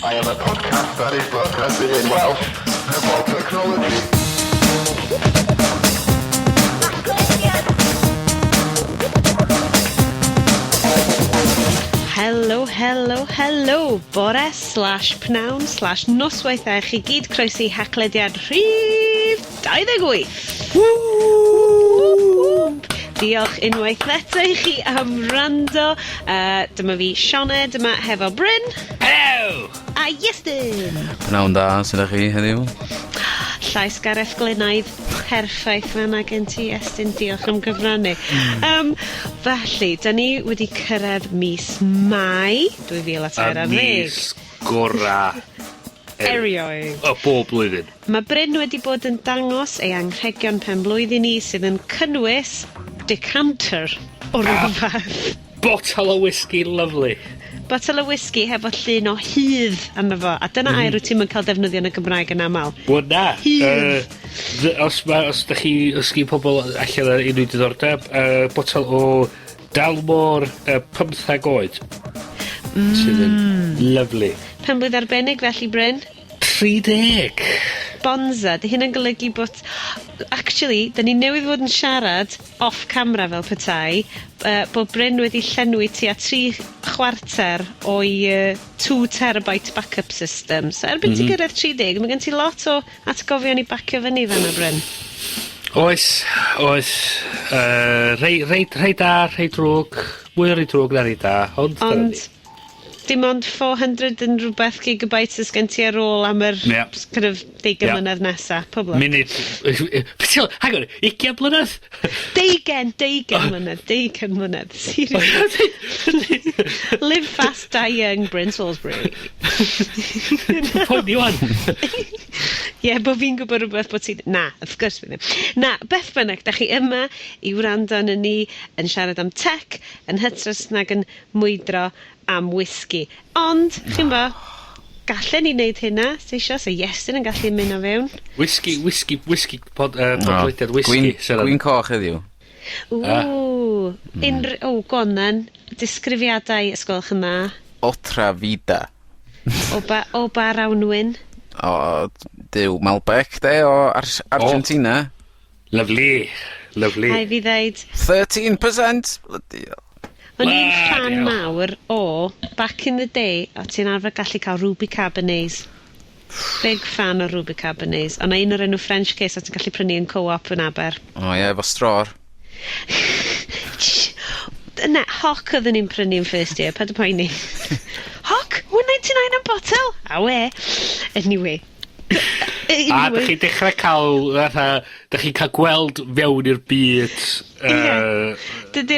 I am a podcast that is broadcasted in Welsh about technology. Helo, helo, helo, bore slash pnawn slash noswaith dda i chi gyd croesi haclediad rhif 28. Ww! Diolch unwaith eto i chi am wrando. Dyma fi, Sioned, yma hefo Bryn. Helo! A Iestyn! Pnawn da, sut 'dach chi heddiw? Llais Gareth Glynaidd, perffaith fan'na gen ti Iestyn, diolch am gyfrannu. Yym, felly, 'dan ni wedi cyrredd mis Mai 2013. Y mis gora' Erioed. O bob blwyddyn. Ma' Bryn wedi bod yn dangos ei anrhegion pen-blwydd i ni sydd yn cynnwys decanter o ryw fath. Botel o whisky lyfli. Botel o whisky hefo llun o hudd arno fo, a dyna air wyt ti'm yn ca'l defnyddio yn y Gymraeg yn amal. Wel na. Hudd. Yy os ma' os 'dach chi os gin pobol allan 'na unryw diddordeb, botel o Dalmor pymthag oed. Sydd yn lyfli. Penblwydd arbennig felly, Bryn. 30! Bonza, 'di hynna'n golygu bot... Actually, 'dyn ni newydd fod yn siarad off camera fel petai, bod Bryn wedi llenwi tua tri chwarter o'i two terabyte backup system. So erbyn ti gyrraedd 30, ma' gen ti lot o atgofion i bacio fyny fan 'na, Bryn. Oes, oes. Rhei, rhei, rhei da, rhei drwg. Mwy o rei drwg na rei da, ond dyna Ond ni. Dim ond 400 and rhywbeth gigabytes sgen ti ar ôl am yr kind of deugain mlynedd nesa. Pob lwc. Munud. Be' ti feddwl? Hang on, ugian blynedd? Deugen, deugen mlynedd, deugen mlynedd. Seriously. Live fast, die young, Bryn Salisbury. Poeni ŵan. Ie, bo' fi'n gwbod rhywbeth bod ti'n... Na, wrth gwrs fi ddim. Na, beth bynnag, da chi yma i wrando arnon ni yn siarad am tech yn hytrach nag yn mwydro am whisky. Ond, chi'n bo, gallen ni wneud hynna, os ti isio, so Iestyn yn gallu ymuno fewn. Whisky, whisky, whisky, pod, O, podlediad whisky. Gwin, sydd yn- gwin coch heddiw. Ww, unrhy-, o, go on then. Disgrifiadau, os gwelwch yn dda. Otra Vida. O ba, o ba rawnwin? O, Duw, Malbec, de, o Argentina. Lovely, lovely. Rhaid fi ddeud... 13%! Bloody hell. O'n i'n Bloody ffan hell. mawr o, back in the day, o ti'n arfer gallu cael Ruby Cabernets. Big fan o Ruby Cabernets. O' 'na un o'r enw French Kiss o ti'n gallu prynu yn Co-op yn Aber. O ie, efo straw. Na, hoc oedden ni'n prynu yn first year, paid â poeni. Hoc? 1.99 am botel? Awe. Anyway. A dych chi'n dechrau cael, fatha, dych chi'n cael gweld fewn i'r byd, Dydy,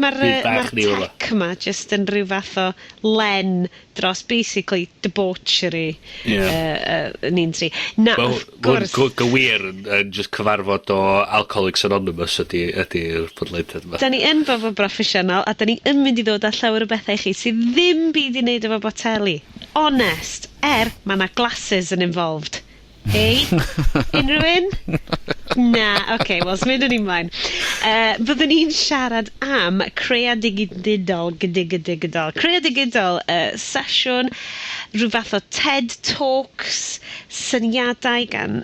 ma'r byd bach ma'r ni fama. tech yma just yn rhyw fath o len dros basically debauchery. Yn un tri. Na, Wel, wrth gwrs. Gywir yn just cyfarfod o Alcoholics Anonymous ydy'r podlediad yma. Da ni yn bobl broffesiynol a da ni yn mynd i ddod â llawer o bethau i chi sydd ddim byd i wneud efo boteli. Honest, er ma' 'na glasses yn involved. Ei? Unrhyw un? Na, oce, okay, wel, symudwn ni mlaen. Byddwn ni'n siarad am creadigidol, gydigidol, creadigidol, sesiwn, rhyw fath o TED Talks, syniadau gan,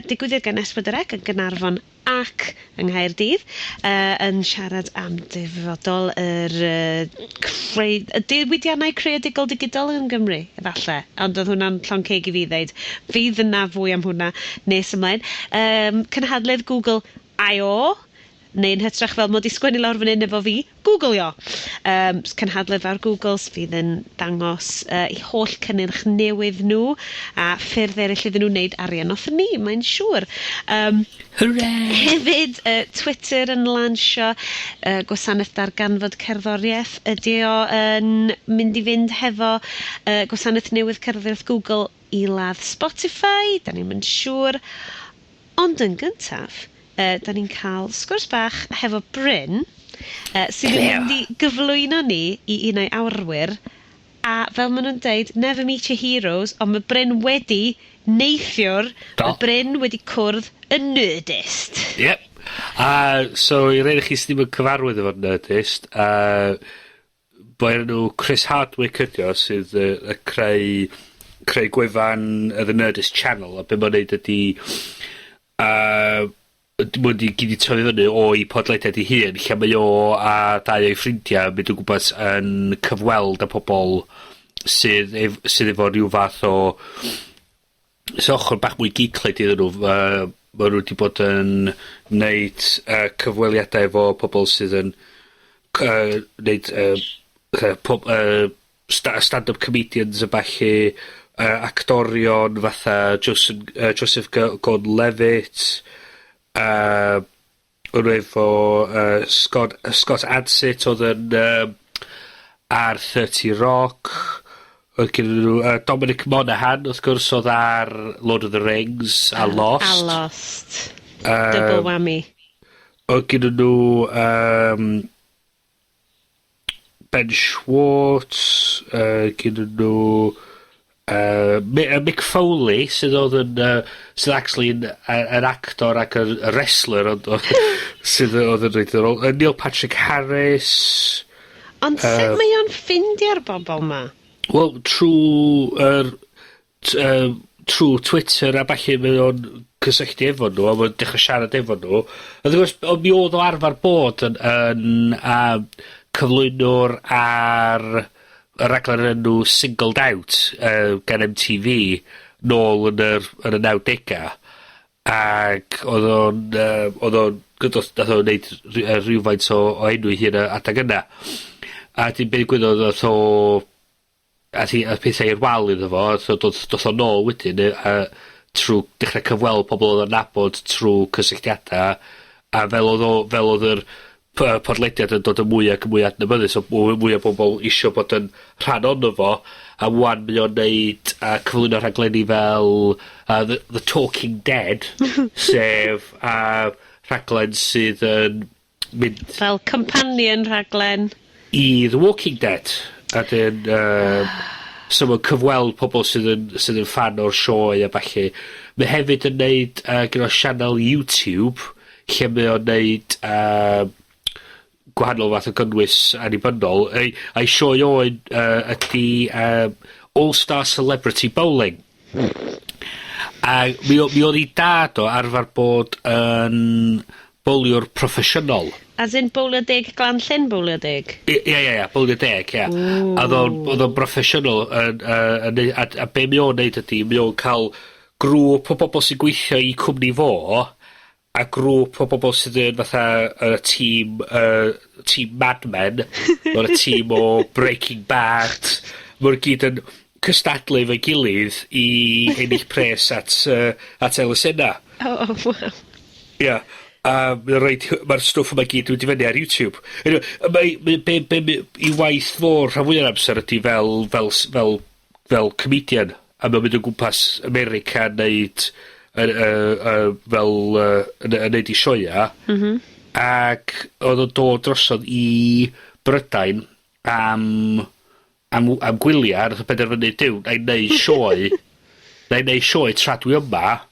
digwyddiad gan S4C yn Gaernarfon ac yng Nghaerdydd, yn siarad am dyfodol yr creu, y diwydiannau creadigol digidol yn Gymru, efallai. Ond oedd hwnna'n llond ceg i fi ddeud. Fydd yna fwy am hwnna nes ymlaen. Cynhadledd Google I O, neu'n hytrach fel mod i sgwennu lawr fan hyn efo fi, Googleo. Cynhadledd fawr Google fydd yn dangos eu holl cynnyrch newydd nhw a ffyrdd eraill iddyn nhw wneud arian off ni, mae'n siŵr. Hooray! Hefyd, Twitter yn lansio gwasanaeth darganfod cerddoriaeth. Ydy o yn mynd i fynd hefo gwasanaeth newydd cerddoriaeth Google i ladd Spotify? Da ni'm yn siŵr. Ond yn gyntaf, da ni'n cael sgwrs bach hefo Bryn, sydd yn mynd i gyflwyno ni i un o'i arwyr, a fel maen nhw'n deud, never meet your heroes, ond mae Bryn wedi neithiwr, Do. mae Bryn wedi cwrdd y Nerdist. Yep. A so i rei chi sydd ddim yn cyfarwydd efo'r Nerdist, boi enw Chris Hardwick ydi o, sydd y creu creu gwefan The Nerdist Channel, a be' ma'n neud ydi ma' 'di gyd 'di tyfu fyny o'i podlediad 'i hun, lle mae o a dau o'i ffrindia yn mynd o gwmpas yn cyfweld â pobol sydd ef- sydd efo ryw fath o sy ochor bach mwy geeklyd iddyn nw. Ma' nw 'di bod yn neud cyfweliadau efo pobol sydd yn neud fatha pob stand-up comedians a ballu, actorion fatha Joseph Gordon-Levitt, o'n nw efo Scott Adsit odd yn ar 30 Rock, oedd gennyn nw Dominic Monaghan wrth gwrs odd ar Lord of the Rings a Lost. A Lost. Double whammy. Oedd gennyn nw Ben Schwartz, gennyn nw Mick Foley sydd oedd yn sydd actually yn yn actor ac yn wrestler ond sydd oedd yn reit ddiddorol. Neil Patrick Harris. Ond sut mae o'n ffindio'r bobol 'ma? Wel, trw Twitter a ballu mae o'n cysylltu efo nw a ma'n dechra siarad efo nw. A wrth gwrs o mi odd o arfar bod yn cyflwynwr ar y raglen o'r enw Singled Out gan MTV nôl yn y nawdega, ac oedd o'n nath o neud rhywfaint o enw 'i hun y adag yna. A 'dyn be' ddigwyddodd, nath o ath pethau i'r wal iddo fo, so doth o nôl wedyn trw dechra cyfweld pobol odd o'n nabod trw cysylltiada, a fel odd yr podlediad yn dod yn mwy ac yn mwy adnabyddus, o mwy, mwy o bobol isio bod yn rhan ono fo, a ŵan mae o'n neud cyflwyno rhaglenni fel The Talking Dead, sef rhaglen sydd yn mynd Fel companion rhaglen. i The Walking Dead. A 'dyn so ma'n cyfweld pobol sydd yn ffan o'r sioe a ballu. Mae hefyd yn neud gyda sianel YouTube lle mae o'n neud gwahanol fath o gynnwys annibynnol. A'i sioe o ydi All Star Celebrity Bowling. A mi oedd 'i dad o arfar bod yn bowliwr proffesiynol. As in bowlio deg Glan Llyn bowlio deg? Ie, bowlio deg, ie. A oedd o'n broffesiynol yn a be mae o'n neud ydi, mae o'n ca'l grŵp o bobol sy'n gweithio i cwmni fo, a grŵp o bobol sydd yn fatha y tîm Mad Men, o'r y tîm o Breaking Bad, ma' nw gyd yn cystadlu efo'i gilydd i ennill pres at elusenna. Oh, wow. Ia. A mae o'n roid, ma'r stwff yma gyd wedi fyny ar YouTube. Anyway, mae be i waith fo rhan fwya'r amser ydi fel comedian, a mae'n mynd o gwmpas America yn neud fel yn neud 'i sioea. Ac oedd o'n dod drosodd i Brydain am gwylia, a nath o benderfynu, "Duw, nai neud sioe tra dwi yma."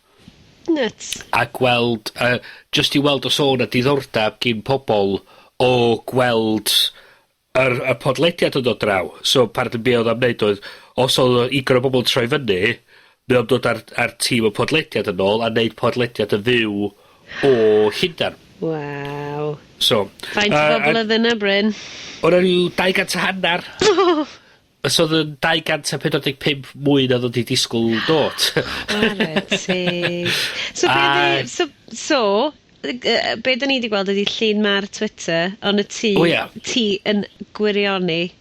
Nuts. A gweld, just i weld os o' 'na diddordab gin pobol o gweld y podlediad yn dod draw. So apparently be' odd am neud oedd, os odd o igon o bobol yn troi fyny, mae o'n dod ar tîm y podlediad yn ôl a neud podlediad yn fyw o Llundan. Waw. So, Faint o bobl oedd yna, Bryn? O' 'na ryw 250. So oedd yn 245 mwy na ddod i disgwyl dod. Chware teg. So, be so, be 'dan ni 'di gweld ydi llun 'ma ar Twitter, ond y tŷ, O, ie. tŷ yn gwirioni,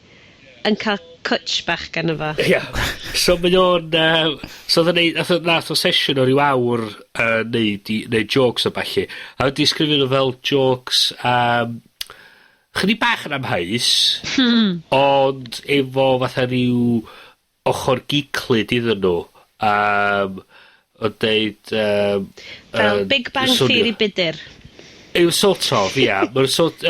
yn cael cwtch bach gynno fo. Ia. So mae o'n... So oedd o'n neud, nath o sesiwn o ryw awr neud jokes a ballu. A oedd disgrifio nhw fel jokes chydig bach yn amheus, ond efo fatha ryw ochor geeklyd iddyn nhw. O'n deud Fel Big Bang Theory budur. It was sort of, yeah. Mae'n sort,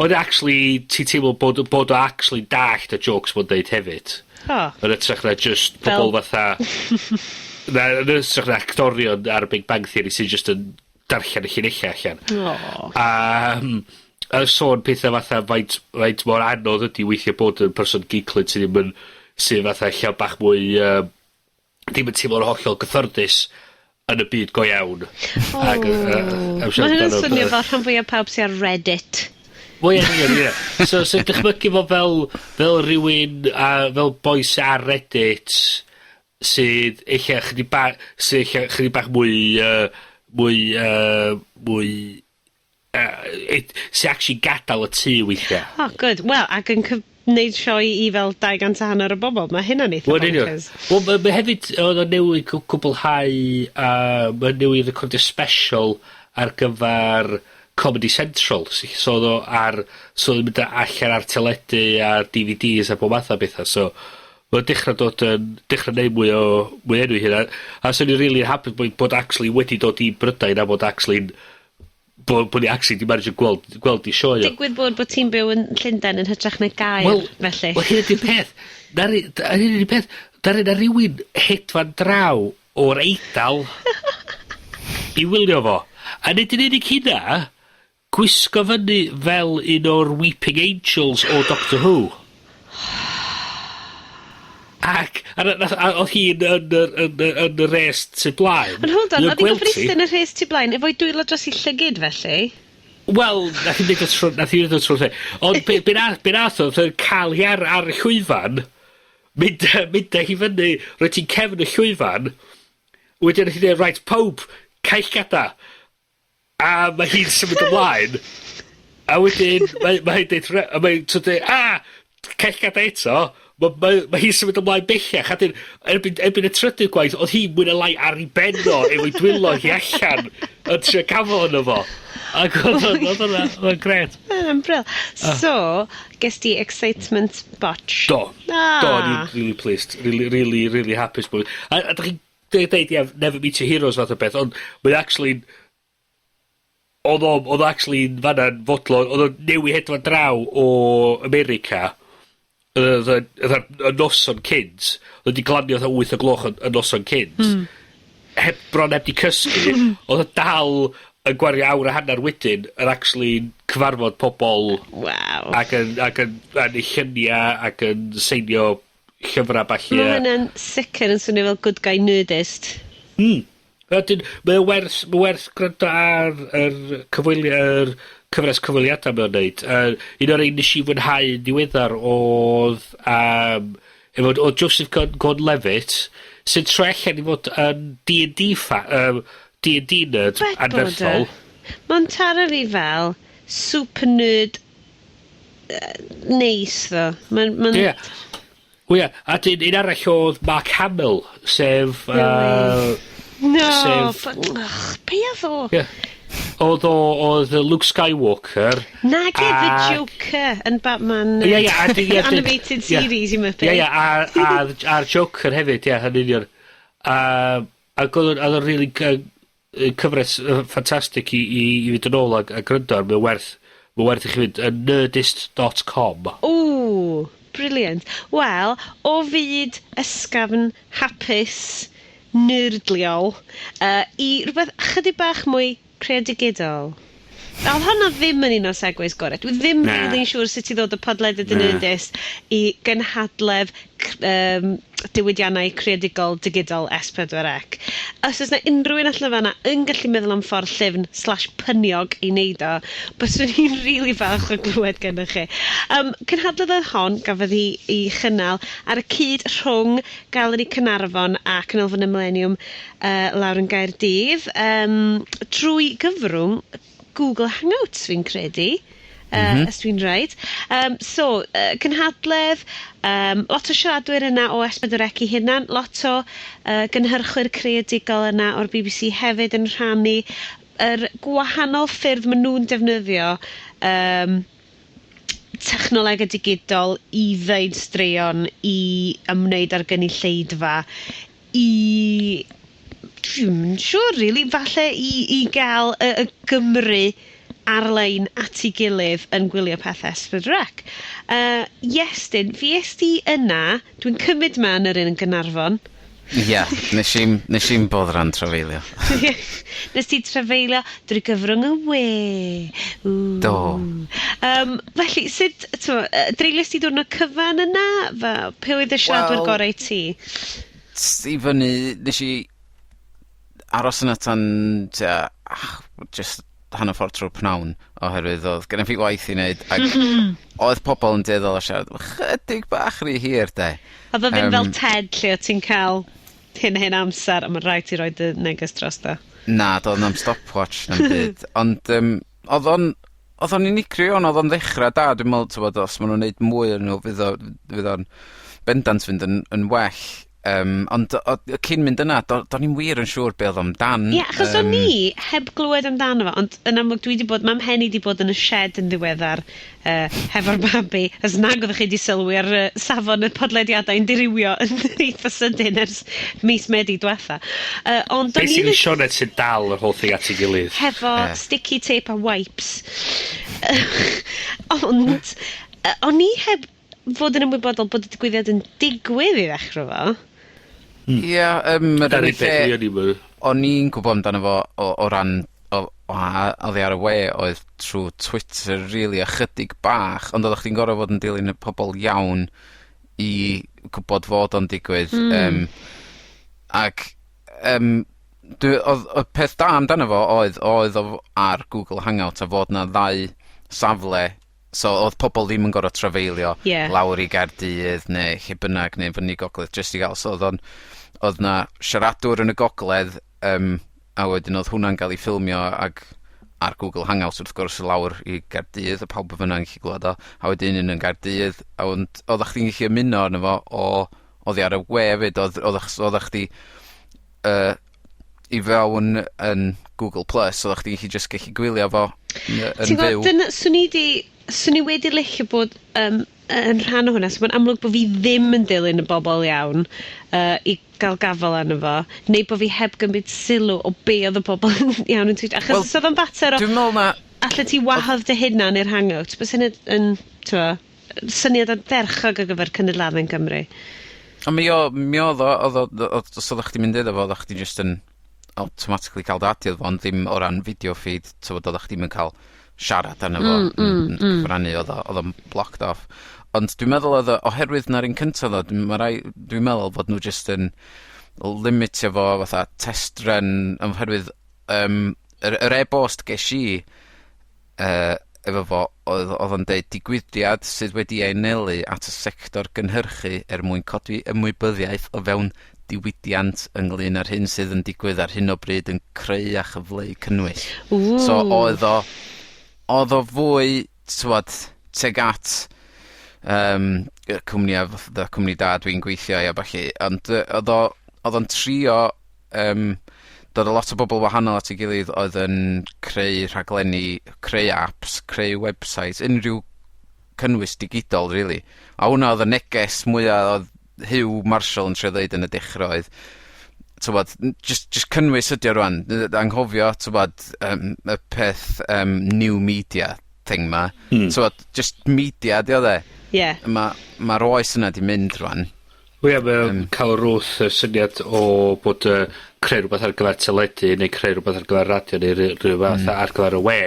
ond actually, ti'n teimlo bod o actually dallt y jokes mae'n deud hefyd. O. Yn hytrach na just pobol fatha na, yn hytrach na actorion ar y Big Bang Theory sy'n just yn darllen y llinellau allan. O. A sôn pethau fatha faint mor anodd ydi weithio bod yn person geeklyd sydd ddim yn, sydd fatha ella bach mwy ddim yn teimlo'n hollol gyffyrddus yn y byd go iawn. O. Ag, am Mae siarad hynny'n amdano swnio fe. fel rhan fwyaf pawb sy'n ar Reddit. Wel, ie, ie, ie. So dychmygu fo fel rhywun, a fel boi sy ar Reddit, sydd ella chydig bach, sydd ella chydig bach mwy, mwy, mwy, sy actually gadael y tŷ weithiau. Oh, good. Wel, ac yn wneud sioe i fel 250 o bobl. Mae hynna'n eitha Wel, yn union. bonkers. Wel, ma' hefyd, oedd o newydd cwblhau, ma' newydd recordio special ar gyfer Comedy Central. So oedd o ar, so oedd o'n mynd allan ar teledu a DVDs a bob math o bethau. So, mae'n dechrau dod yn, dechrau neud mwy enw i hynna. A so ni'n really hapus bod actually wedi dod i Brydain a bod actually, bod ni actually di manage gweld i sioe o. Digwydd bod ti'n byw yn Llundain yn hytrach na Gaer, Wel, felly. Wel, hyn ydy'r peth. Hyn ydy'r peth. Daru na rywun hedfan draw o'r Eidal i wylio fo. A nid yn unig hynna, gwisgo fyny fel un o'r Weeping Angels o Doctor Who. Ac, a oedd hi'n yn y res tu blaen. Ond hold on, Mae o'n oedd hi'n gweld gorfod ti. eistedd yn y rhes tu blaen efo'i dwylo dros ei llygid felly? Wel, nath hi neud o trwy, nath hi neud o trwy'r lle. Ond be nath o, oedd o'n cael hi ar y llwyfan, mynd â hi fyny, roi ti'n cefn y llwyfan, wedyn nath hi dweud, "Right, pob, cau llgada." A mae hi'n symud ymlaen. A wedyn, mae hi'n deud, a mae'n so deud, "Ah, cau llgada eto." Mae hi'n symud ymlaen bellach. A dyn, erbyn y trydydd gwaith, oedd hi mwy na lai ar ei ben o, efo'i dwylo hi allan, yn trio gafel yno fo. Ac oedd o'n gret. Mae'n brill. So, ges ti excitement botch? Do. Ah. Do, o'n i'n really pleased. Really, really, really hapus bod. A dych chi'n deud, ie, never meet your heroes fath o beth, ond mae'n actually, oedd o actually fanna'n fodlon, oedd o'n newydd hedfan draw o America, oedd y noson cynt, oedd wedi glanio oedd 8 o gloch y noson cynt, bron heb di cysgu, oedd o dal yn gwario awr a hanner wedyn yn actually cyfarfod pobol ac yn ei lluniau ac yn seinio llyfrau ballu. Mae hynna'n sicr yn swnio fel good guy nerdist. Wedyn, mae o werth gwrando ar yr cyfres cyfweliadau mae'n neud. Un o'r un nes i fwynhau yn ddiweddar oedd, efo, oedd Joseph Gordon-Levitt, sy'n troi allan i fod yn D&D D&D nerd Bet bod anferthol. e. Mae'n taro fi fel super nerd neis, ddo. Mae'n Ie. O ie, a dyn un arall oedd Mark Hamill, sef No, ugh, be oedd o? Ie. Oedd o, oedd Luke Skywalker. Nage, The Joker yn Batman Ie, animated series i Muppet. Ie, a'r Joker hefyd, ie, yn union. Ac oedd o'n really cyfres ffantastig i fynd yn ôl a gryndo ar. Mae'n werth i chi fynd yn nerdist.com. Ww, brilliant. Wel, o fyd ysgafn, hapus, nerdliol, i rhywbeth chydig bach mwy creadigidol. Oedd hwnna ddim yn un o'r segues gorau. Dwi ddim Na. really'n siŵr sut i ddod o podlediad y Na. Nerdist i gynhadledd diwydiannau creadigol digidol S4C. Os oes 'na unrhyw un allan fan'na yn gallu meddwl am ffordd llyfn/pyniog i neud o, byswn i'n rili falch o glywed gennych chi. Cynhadledd oedd hon gafodd hi i chynnal ar y cyd rhwng Galeri Caernarfon a Canolfan y Millennium lawr yn Gaerdydd, trwy gyfrwng Google Hangouts fi'n credu. Os dwi'n right. So, cynhadledd, lot o siaradwyr yna o S4C i hunan, lot o gynhyrchwyr creadigol yna o'r BBC hefyd yn rhannu yr gwahanol ffyrdd maen nhw'n defnyddio technolegau digidol i ddeud straeon, i ymwneud â'r gynulleidfa, i, dwi'm yn siŵr really, falle i gael y Gymru ar-lein at ei gilydd yn gwylio pethau S4C. Iestyn, fues di yna, dwi'n cymryd ma yn yr un yn Gaernarfon. Ie, nes i'm boddran trafeilio. Nes ti trafeilio drwy gyfrwng y we. Ww. Do. Felly, sut, t'mo, dreulies ti diwrnod cyfan yna? Fe, pe oedd y siaradwyr Wel gorau i ti? i fyny, nes i aros yna tan tua jyst hanner ffordd trwy'r pnawn oherwydd odd genna fi waith i neud ag oedd pobol yn dueddol o siarad chydig bach rhy hir 'de. Odd o ddim fel TED lle o't ti'n ca'l hyn a hyn o amser a ma' raid ti roid dy neges drosto. Na, do'dd na'm stopwatch na'm byd, ond odd o'n odd o'n unigryw iawn, odd o'n ddechra da, dwi'n me'wl t'mod os ma' nw'n neud mwy o'n nw fydd o'n bendant fynd yn well. Ond cyn mynd yna, do'n i'm wir yn siŵr be' odd o amdan. Ie, achos o'n i heb glywed amdano fo, ond yn amlwg dwi 'di bod, ma' mhen i 'di bod yn y shed yn ddiweddar, hefo'r babi, os nag oddech chi 'di sylwi ar safon y podlediadau'n dirywio yn eitha sydyn ers mis Medi dwetha. Ond o'n i Basically Sioned sy'n dal yr whole thing at ei gilydd. Hefo sticky tape a wipes. Ond, o'n i heb fod yn ymwybodol bod y digwyddiad yn digwydd i ddechrau fo. Ie, yr Dyna'r unig unig beth lle i o'n i'm yn o'n i'n gwbod amdano fo o ran o oddi ar y we oedd trw Twitter rili ychydig bach, ond oeddach chdi'n gor'o' fod yn dilyn y pobol iawn i gwbod fod o'n digwydd. Ac dwi odd y peth da amdano fo oedd o ar Google Hangout a fod 'na ddau safle, so odd pobol ddim yn gor'o' trafeilio lawr i Gaerdydd neu lle bynnag neu fyny gogledd jyst i ga'l, so oedd 'na siaradwr yn y gogledd, a wedyn oedd hwnna'n ga'l 'i ffilmio ag ar Google Hangouts wrth gwrs lawr i Gaerdydd a pawb o fyna'n gallu glwad o, a wedyn un yn Gaerdydd, a ond oddach chdi'n gallu ymuno arno fo o oddi ar y we 'fyd, oddach chdi i fewn yn Google Plus, oddach chdi gallu jyst gallu gwylio fo yn Ti'n gwbod, fyw. Dyna, swn i wedi licio bod yn rhan o hwnna, so ma'n amlwg bo' fi ddim yn dilyn y bobol iawn i ga'l gafel arno fo, neu bo' fi heb gymryd sylw o be' oedd y bobol yn iawn yn tweetio, achos Wel, os oedd o'n fater o dwi'n me'wl na allet ti wahodd dy hunan i'r Hangout, byse hynny yn, t'mo', syniad ardderchog ar gyfer cynulleidfa'n Cymru. Ond mi oedd o, oedd o, oedd, os oeddach chdi'n mynd iddo fo, oeddach chdi jyst yn automatically cael dy adio fo, ond ddim o ran video feed, t'mod, oeddach chdi'm yn cael siarad arno fo, yn cyfrannu, oedd o'n blocked off. Ond dwi'n meddwl oedd o, oherwydd na'r un cyntaf oedd o, dwi'n meddwl bod nhw jyst yn limitio fo fatha test run, oherwydd, yr e-bost ges i efo fo, oedd o'n deud digwyddiad sydd wedi ei anelu at y sector gynhyrchu er mwyn codi ymwybyddiaeth o fewn diwydiant ynglyn â'r hyn sydd yn digwydd ar hyn o bryd yn creu a chyfleu cynnwys. Ww. So oedd o fwy, t'wod, tuag at, y cwmni fatha cwmni da dwi'n gweithio i a ballu, ond oedd o'n trio, dod â lot o bobl wahanol at ei gilydd oedd yn creu rhaglenni, creu apps, creu websites, unrhyw cynnwys digidol, really. A hwnna oedd y neges mwya oedd Huw Marshall yn trio ddeud yn y dechrau oedd, t'wod, just cynnwys ydi o rwan, anghofio, t'wod, y peth, new media thing ma. T'wod, just media 'di o de. Ma'r oes yna 'di mynd rwan. Wel ie, mae o'n ca'l rwth y syniad o bod creu rhywbeth ar gyfer teledu neu creu rhywbeth ar gyfer radio neu ryw fath ar gyfer y we.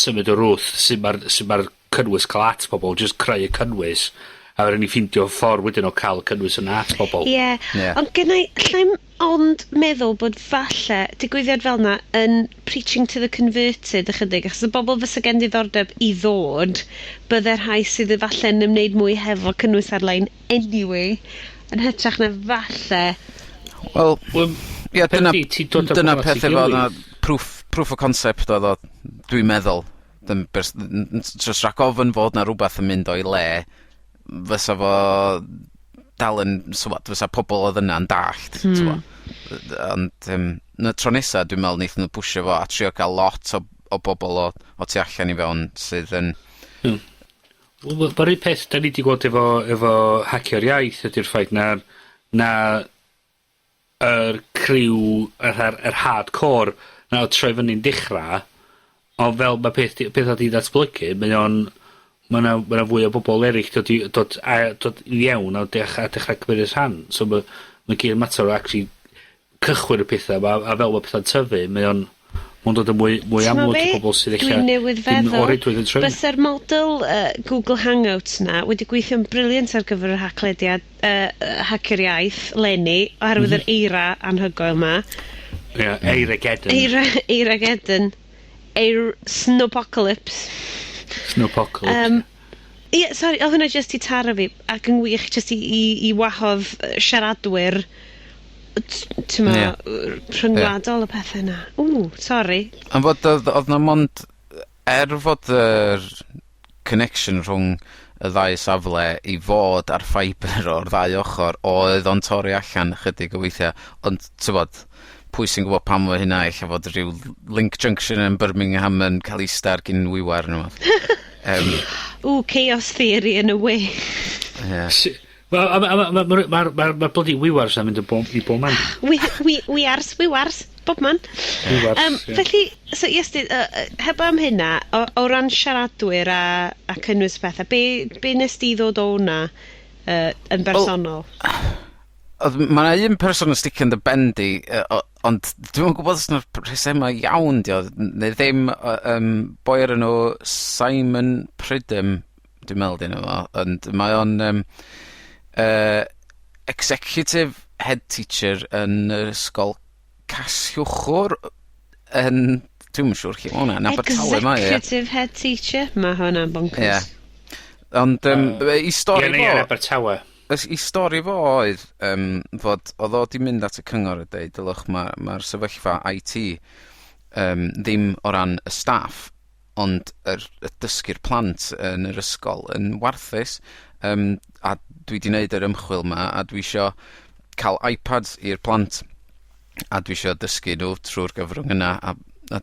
Symud o rwth sut ma'r cynnwys ca'l at pobol, just creu y cynnwys, a wedyn ni ffindio ffordd wedyn o ca'l y cynnwys yna at pobol. Ie. Ond gennai, allai'm ond meddwl bod falle digwyddiad fel 'na yn preaching to the converted ychydig, achos y bobl fysa gen diddordeb i ddod, bydde rhai sydd efallai yn ymwneud mwy hefo cynnwys ar-lein anyway, yn hytrach na falle. Wel, Wel, ie, peth ydi, ti'n dod â dyna pobol at peth ei efo 'na gilydd. proof of concept oedd o, dwi'n meddwl. Dim jyst rhag ofn fod 'na rwbath yn mynd o'i le, fysa fo dal yn, so what, fysa pobol oedd yna'n dallt, t'mo'. Ond, y tro nesa, dwi'n meddwl neith nhw pwsio fo a trio cael lot o bobol o tu allan i fewn sydd yn Wel, ma'r un peth 'dan ni 'di gweld efo Hacio'r Iaith ydi'r ffaith na yr criw, yr hardcore, na oedd troi fyny'n dechra, ond fel ma' petha 'di datblygu, ma' 'na fwy o bobol erill dod i, dod, a, dod i fewn a dechra cymryd rhan. So ma' gyd yn mater o actually cychwyn y petha 'ma, a fel ma' petha'n tyfu, mae o'n, Mae'n dod yn mwy, mwy T'mo' amlwg i be? pobl sydd Dwi ella newydd ddim o feddwl, reidrwydd yn trefnu. Bysa'r model Google Hangouts na wedi gweithio'n brilliant ar gyfer yr haclediad, Hacio'r Iaith, leni, oherwydd yr eira anhygoel 'ma. Ie, Eirageddon. Eira, Eirageddon. Eir Snowpocalypse. Snowpocalypse. Ie, sori, oedd hwnna jyst i taro fi, ac yn wych jyst i wahodd siaradwyr, t'mo, rhyngwladol y pethau yna. Ww, sori. Am fod oedd 'na mond, er fod yr connection rhwng y ddau safle i fod ar fiber o'r ddau ochr, oedd o'n torri allan chydig o weithiau, ond t'mod, pwy sy'n gwbod pam mae hynna, ella fod rhyw link junction yn Birmingham yn cael ista ar gyn wiwar neu wbath. Ww, chaos theory in a way. Ie. Wel, a ma' ma' ma' ma' ma'r ma' ma' bloody wiwars yn mynd i bob man. Wi wars, wi wars, bob man. Wiwars, ie. Felly, so Iestyn, heb am hynna, o ran siaradwyr a cynnwys pethau, be nes di ddod o hwnna yn bersonol? Oedd, ma' 'na un person yn sticio yn dy ben di, ond dwi'm yn gwbod os 'na'r rhesymau iawn 'di o, neu ddim, boi o'r enw Simon Pridham, dwi'n meddwl 'di enw fo, ond mae o'n executive head teacher yn yr ysgol Casllwchwr yn, dwi'm yn siŵr lle ma' hwnna, yn Abertawe mae o, ie. Executive head teacher? Mae hwnna'n bonkers. Ie. Ond i stori Ie, neu fo yn Abertawe. I stori fo oedd fod oedd o 'di mynd at y cyngor a deud, "Dylwch, mae'r sefyllfa IT ddim o ran y staff, ond y dysgu'r plant yn yr ysgol yn warthus, a dwi 'di neud yr ymchwil 'ma a dwi isio ca'l iPads i'r plant a dwi isio dysgu nhw trwy'r gyfrwng yna a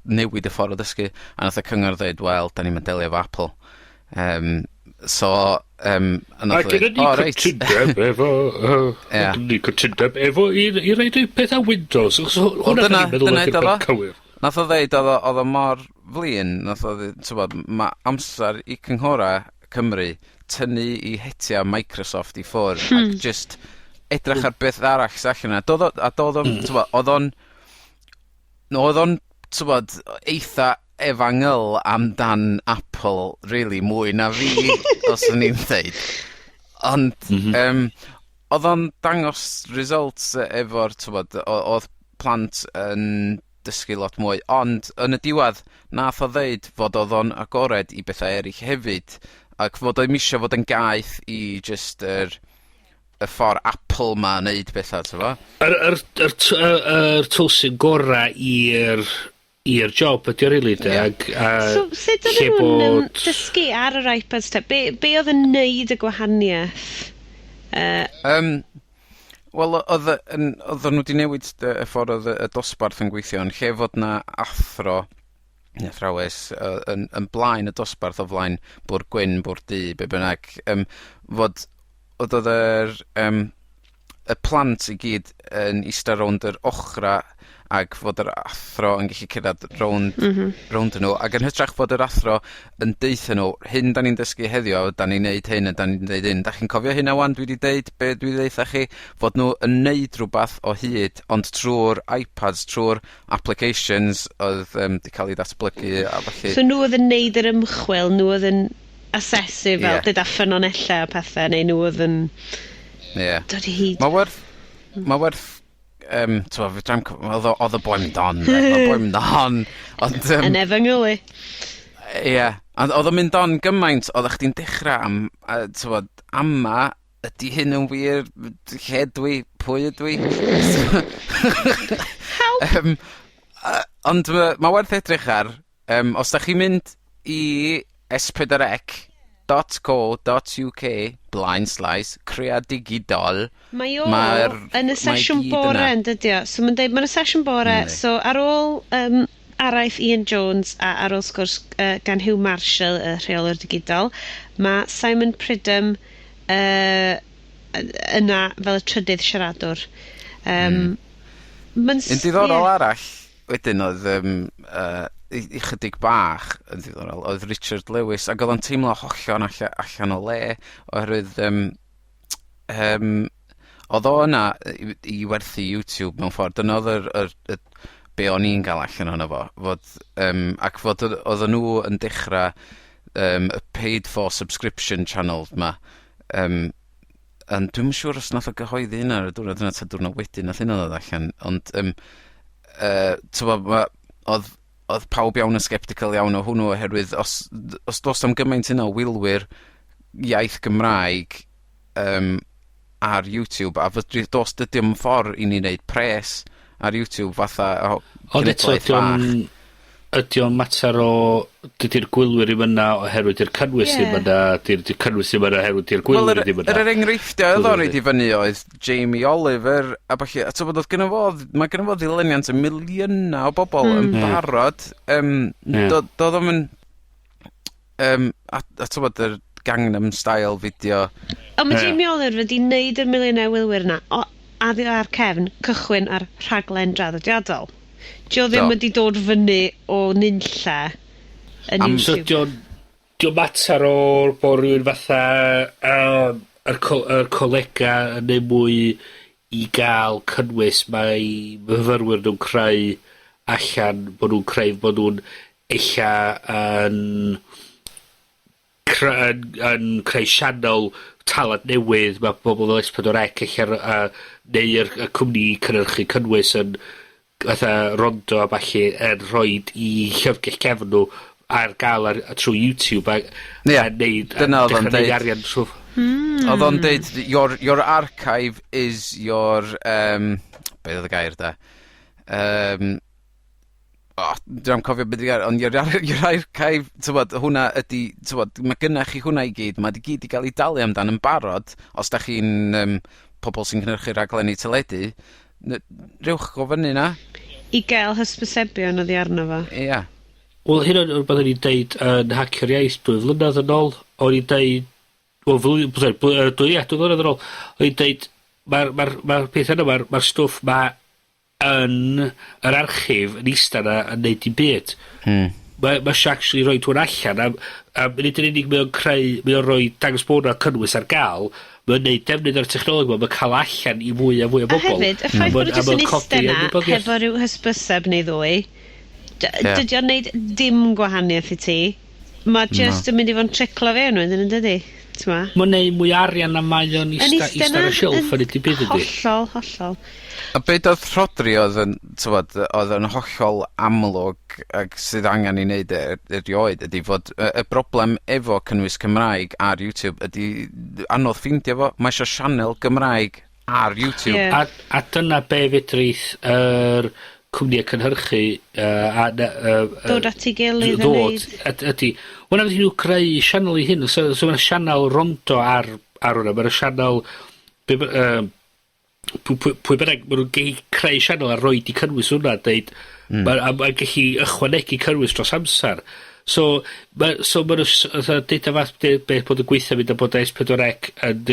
newid y ffordd o ddysgu." A nath y cyngor ddeud, "Wel, 'dan ni'm yn delio efo Apple." So a A nath o gyda ddeud, ni "O, reit." cytundeb efo gyda ni cytundeb efo i roid y peth ar Windows. Achos hwnna 'dan ni'n meddwl dyna ydi'r iddo peth fo. cywir. Nath o ddeud oedd o mor flin, nath o ddeud, t'mod, ma' amser i cynghora Cymru tynnu i hetia Microsoft i ffwrdd ac just edrych ar beth arall sy allan yna. Do'dd o, a do'dd o'm, t'mod, oedd o'n, no, oedd o'n, t'mod, eitha efangyl amdan Apple, really, mwy na fi, os o'n i'n ddeud. Ond, oedd o'n dangos results efo'r, t'mod, oedd plant yn dysgu lot mwy, ond yn y diwedd, nath o ddeud fod oedd o'n agored i bethau eraill hefyd, ac fod o'm isio fod yn gaeth i just y ffordd Apple 'ma neud bethau, t'mo'? Yr tool sy'n gora i'r job ydi o rili, de, ag, a So, sut lle oedden nhw'n dysgu ar yr iPads te? Be oedd yn neud y gwahaniaeth? Wel, oedden nhw wedi newid y ffordd oedd y dosbarth yn gweithio, yn lle fod 'na athro neu athrawes yn blaen y dosbarth o flaen bwrdd gwyn, bwrdd du, be bynnag, fod oedd y plant i gyd yn ista rownd yr ochra ac fod yr athro yn gallu cerdded rownd rownd nhw, ac yn hytrach fod yr athro yn deutha nhw, "Hyn 'dan ni'n dysgu heddiw, 'dan ni'n neud hyn a 'dan ni'n neud hyn. Dach chi'n cofio hynna ŵan dwi 'di deud, be dwi ddeutha chi?" Fod nhw yn neud rwbath o hyd, ond trwy'r iPads, trwy'r applications oedd 'di cael eu datblygu a ballu. So nhw oedd yn neud yr ymchwil, nhw oedd yn asesu fel dyda ffynonellau a pethau, neu nhw oedd yn dod i hyd. Mae werth, t'mo', fedrai'm oedd y boi'n mynd on, de, oedd y boi'n mynd on, ond Yn efengylu. Ie, ond oedd o'n mynd on gymaint, oeddach chdi'n dechrau am, t'mod, ama, ydy hyn yn wir, lle dwi, pwy ydw i? Help! Ond ma' werth edrych ar, os 'dach chi'n mynd i s4c.co.uk/creadigidol, Mae o yn y mae sesiwn gyd bore yna. yn dydi o. So mae'n deud, mae'n y sesiwn bore, so ar ôl araith Ian Jones a ar ôl sgwrs gan Hugh Marshall, y rheolwr digidol, mae Simon Pridham yna fel y trydydd siaradwr. Ma'n Un diddorol arall wedyn oedd i chydig bach yn ddiddorol oedd Richard Lewis, ac oedd o'n teimlo hollol allan o le, oherwydd oedd o yna i werthu YouTube mewn ffordd. Dyna oedd yr be o'n i'n ga'l allan ohono fo, fod yym ac fod odd oddan nw yn dechra yym y paid for subscription channel 'ma yym ond dwi'm yn siŵr os nath o gyhoeddi hynna ar y diwrnod yna 'ta diwrnod wedyn nath hynna ddod allan ond yym yy t'mo' ma' odd odd pawb iawn yn sceptical iawn o hwnnw oherwydd os os do's na'm gymaint yna o wylwyr iaith Gymraeg yym ar YouTube a fedri do's dydi o'm ffor i ni neud pres ar YouTube fatha o Ond eto cenedlaeth ydi o'n fach. ydi o'n mater o dydi'r gwylwyr ddim yna oherwydd 'di'r cynnwys ddim yna, 'di'r 'di'r cynnwys ddim yna oherwydd 'di'r Wel gwylwyr yr ddim yr yna. yr enghreifftiau oedd o'n roid i fyny oedd Jamie Oliver a ballu a t'mod odd gynno fo ma' gynno fo ddilyniant y miliyna o bobol yn barod yym do'dd o'm yn yym a t'mod yr Gangnam Style fideo. Ond ma' Jamie Oliver wedi neud y miliynau o wylwyr 'na o addio ar cefn cychwyn ar rhaglen draddodiadol. 'Di o ddim wedi dod fyny o nunlle yn Am- So YouTube. 'di o'n 'di o'n mater o bo' rywun fatha yym yr yr colega yn neud mwy i ga'l cynnwys mae myfyrwyr nw'n creu allan, bo' nw'n creu bo' nw'n ella yn yn yn creu sianel talent newydd ma' bobol fel Es Pedwar Ec ella r- yy neu'r y cwmni cynyrchu cynnwys yn fatha rondo a ballu yn rhoid 'u llyfrgell cefn nw ar ga'l ar trwy YouTube a Ie, a neud a dyna odd o'n dechra neud deud. arian trw... Odd o'n deud your archive is your yym be' odd y gair 'de? Yym o dwi'm cofio be' 'di gair ond your ar- your archive t'mod hwnna ydi t'mod ma' gynnach chi hwnna i gyd ma' 'di gyd 'di ga'l 'i dalu amdan yn barod os 'dach chi'n yym pobol sy'n cynhyrchu raglenni teledu rhowch o fyny 'na. I gael hysbysebion oddi arno fo. Ia. Wel hyn o'n rwbeth o'n i'n deud yn Hacio'r Iaith dwy flynedd yn ôl, o'n i'n deud, wel flwy- sorry blwy- yy dwy, ia, 2 flynedd yn ôl, o'n i'n deud ma'r ma'r ma'r peth yna ma'r ma'r stwff 'ma yn yr archif yn ista 'na yn neud dim byd. Ma' ma' isio actually roid hwn allan a a nid yn unig mae o'n creu, mae o'n roi dangos bo' 'na cynnwys ar ga'l, mae o'n neud defnydd o'r technoleg 'ma, ma'n ca'l allan i fwy a fwy o A bobol. hefyd, y ffaith bod A nhw jyst ma'n yn iste codi 'na ymwybyddiaeth. hefo ryw hysbyseb neu ddwy, dydi o'n neud dim gwahaniaeth i ti. Ma' jyst yn mynd i fod yn triclo fewn wedyn yn dydi? T'mo'? Ma'n neud mwy o arian na mae o'n Yn ista, iste ista ar 'na y silff yn a neud dim byd yndi? Hollol, hollol. A be' do'dd Rhodri odd yn t'mod odd yn hollol amlwg ag sydd angen 'i neud e erioed ydi fod y y broblem efo cynnwys Cymraeg ar YouTube ydi anodd ffeindio fo. Ma' isio sianel Gymraeg ar YouTube. Ie. A dyna be' fedrith yr cwmnïe cynhyrchu yy a ny- yy yy Dod at ei gilydd a ddod neud. ydi, wel na nhw creu sianel 'u hun, so so ma' 'na sianel rondo ar ar hwnna, ma' 'na sianel be' by- yym pw- pwy pwy bynnag, ma' nw'n gellu creu sianel a roid 'u cynnwys hwnna a deud ma' a ma' gellu ychwanegu cynnwys dros amsar. So ma' so ma' nw fatha deud y fath beth bod y gweitha mynd a bod Es Pedwar Ec yn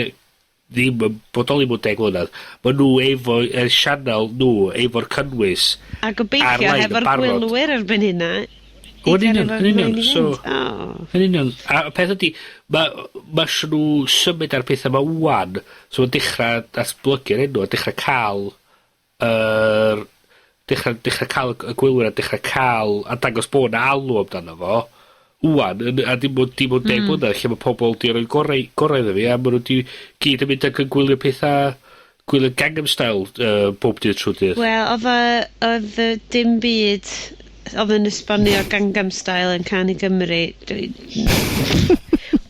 ddim yn bodoli mewn 10 mlynedd. Ma' nw efo y sianel nw efo'r cynnwys A gobeithio ar-lein yn hefo'r barod. gwylwyr erbyn hynna. I Wel, yn union, gario yn union, fo mlaen i so fynd. O. Yn union. A y peth ydi, ma' isio nw symud ar petha 'ma ŵan, so ma'n dechra datblygu'r enw a dechra ca'l yr dechra dechra ca'l y gwylwyr a dechra ca'l a dangos bo' 'na alw amdano fo ŵan yn a dim ond dim ond deg mlynedd lle ma' pobol 'di roi gorau gorau iddo fi a ma' nw 'di gyd yn mynd ac yn gwylio petha, gwylio Gangnam Style yy bob dydd trw'r dydd. Wel, odd y, odd y dim byd odd yn esbonio Gangnam Style yn Cân i Gymru, dwi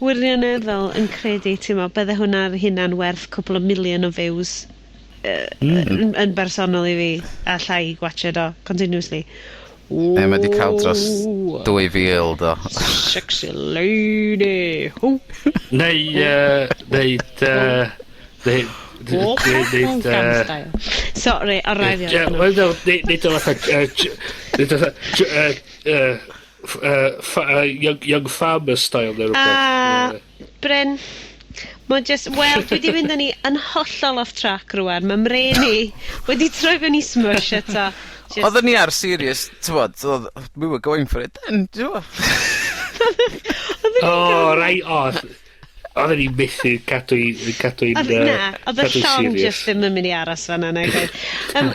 wirioneddol yn credu, ti'n me'wl, bydde hwnna ar hunan werth cwpl o miliwn o views yn, yn bersonol i fi, a llai gwatshad o continuously. Ie, mae 'di ca'l dros 2000 do. Sexy lady. Ho. Neu yy neud yy neu Walk neud Gangnam yy Style. Sorry, o rai fi Ie, wel, no, neud o fatha neud o fatha yy yy young, young farmer style neu rwbeth. A, Bryn, mae just, wel, dwi 'di fynd â ni yn hollol off track rŵan. Ma' mrên i wedi troi fewn i smush eto. Just... Oedden ni ar serious, t'mod, odd, we were going for it then, t'mo'? O, rai, o. Oedden ni methu cadw i, cadw i'n... Oedd, na, oedd y llong just ddim yn mynd i aros fan'na nag oedd.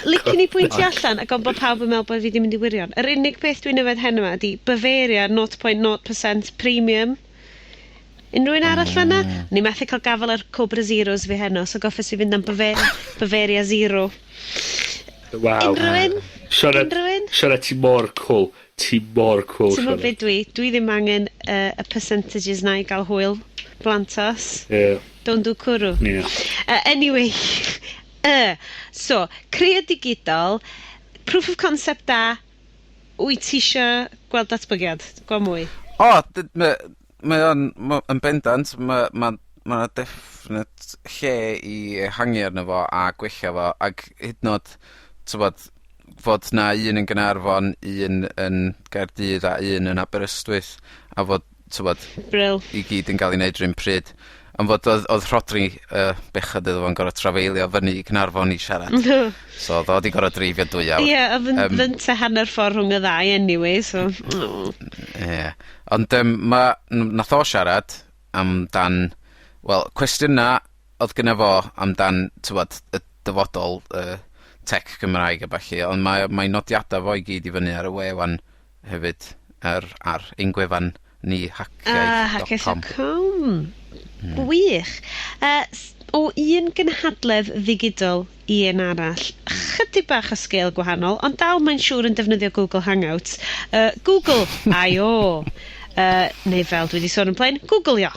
Licen i pwyntio allan, ac ond bod pawb yn meddwl bod fi 'di mynd i wirion, yr unig beth dwi'n yfed heno 'ma ydi Bavaria 0.0% premium. Unrhyw un arall fan'na? O'n i methu cael gafel ar Cobra Zeros fi heno, so goffes i fynd am Bavaria, Bavaria Zero. Waw. Unrhyw un? Sioned, Unrhyw un? Sioned, ti mor cool. Ti mor cool, Ti'n gwbod Sioned. be dwi? Dwi ddim angen y percentages 'na i gael hwyl, blantos. Ie. Don't do cwrw. Ie. Anyway, so, creadigidol, proof of concept da, wyt ti isio gweld datblygiad? Gwa mwy. O, mae o'n yn bendant, ma' 'na definite lle i ehangu arno fo a gwella fo, ag hyd yn o'd, t'mod, fod 'na un yn Gaernarfon, un yn Gaerdydd a un yn Aberystwyth, a fod, t'mod, Brill. i gyd yn ga'l 'u neud 'r un pryd. Ond fod oedd Rhodri, bechod iddo fo'n gor'o' trafeilio fyny i Caernarfon i siarad. So odd o 'di gor'o' dreifio 2 awr. Ie, a fy'n hanner ffordd rhwng y ddau anyway, so. Oh. Ie. Ond nath o siarad amdan, wel, cwestiyna oedd gynna fo amdan, t'mod, y dyfodol tech Cymraeg a ballu, ond mae nodiada fo i gyd i fyny ar y we 'wan hefyd ar ein gwefan ni, Ah, hackiaeth.com. hackiaeth.com. Gwych. O un gynhadledd ddigidol i un arall, chydig bach o sgêl gwahanol, ond dal mae'n siŵr yn defnyddio Google Hangouts. Google I.O. Neu fel dwi wedi sôn yn blaen, Googleo.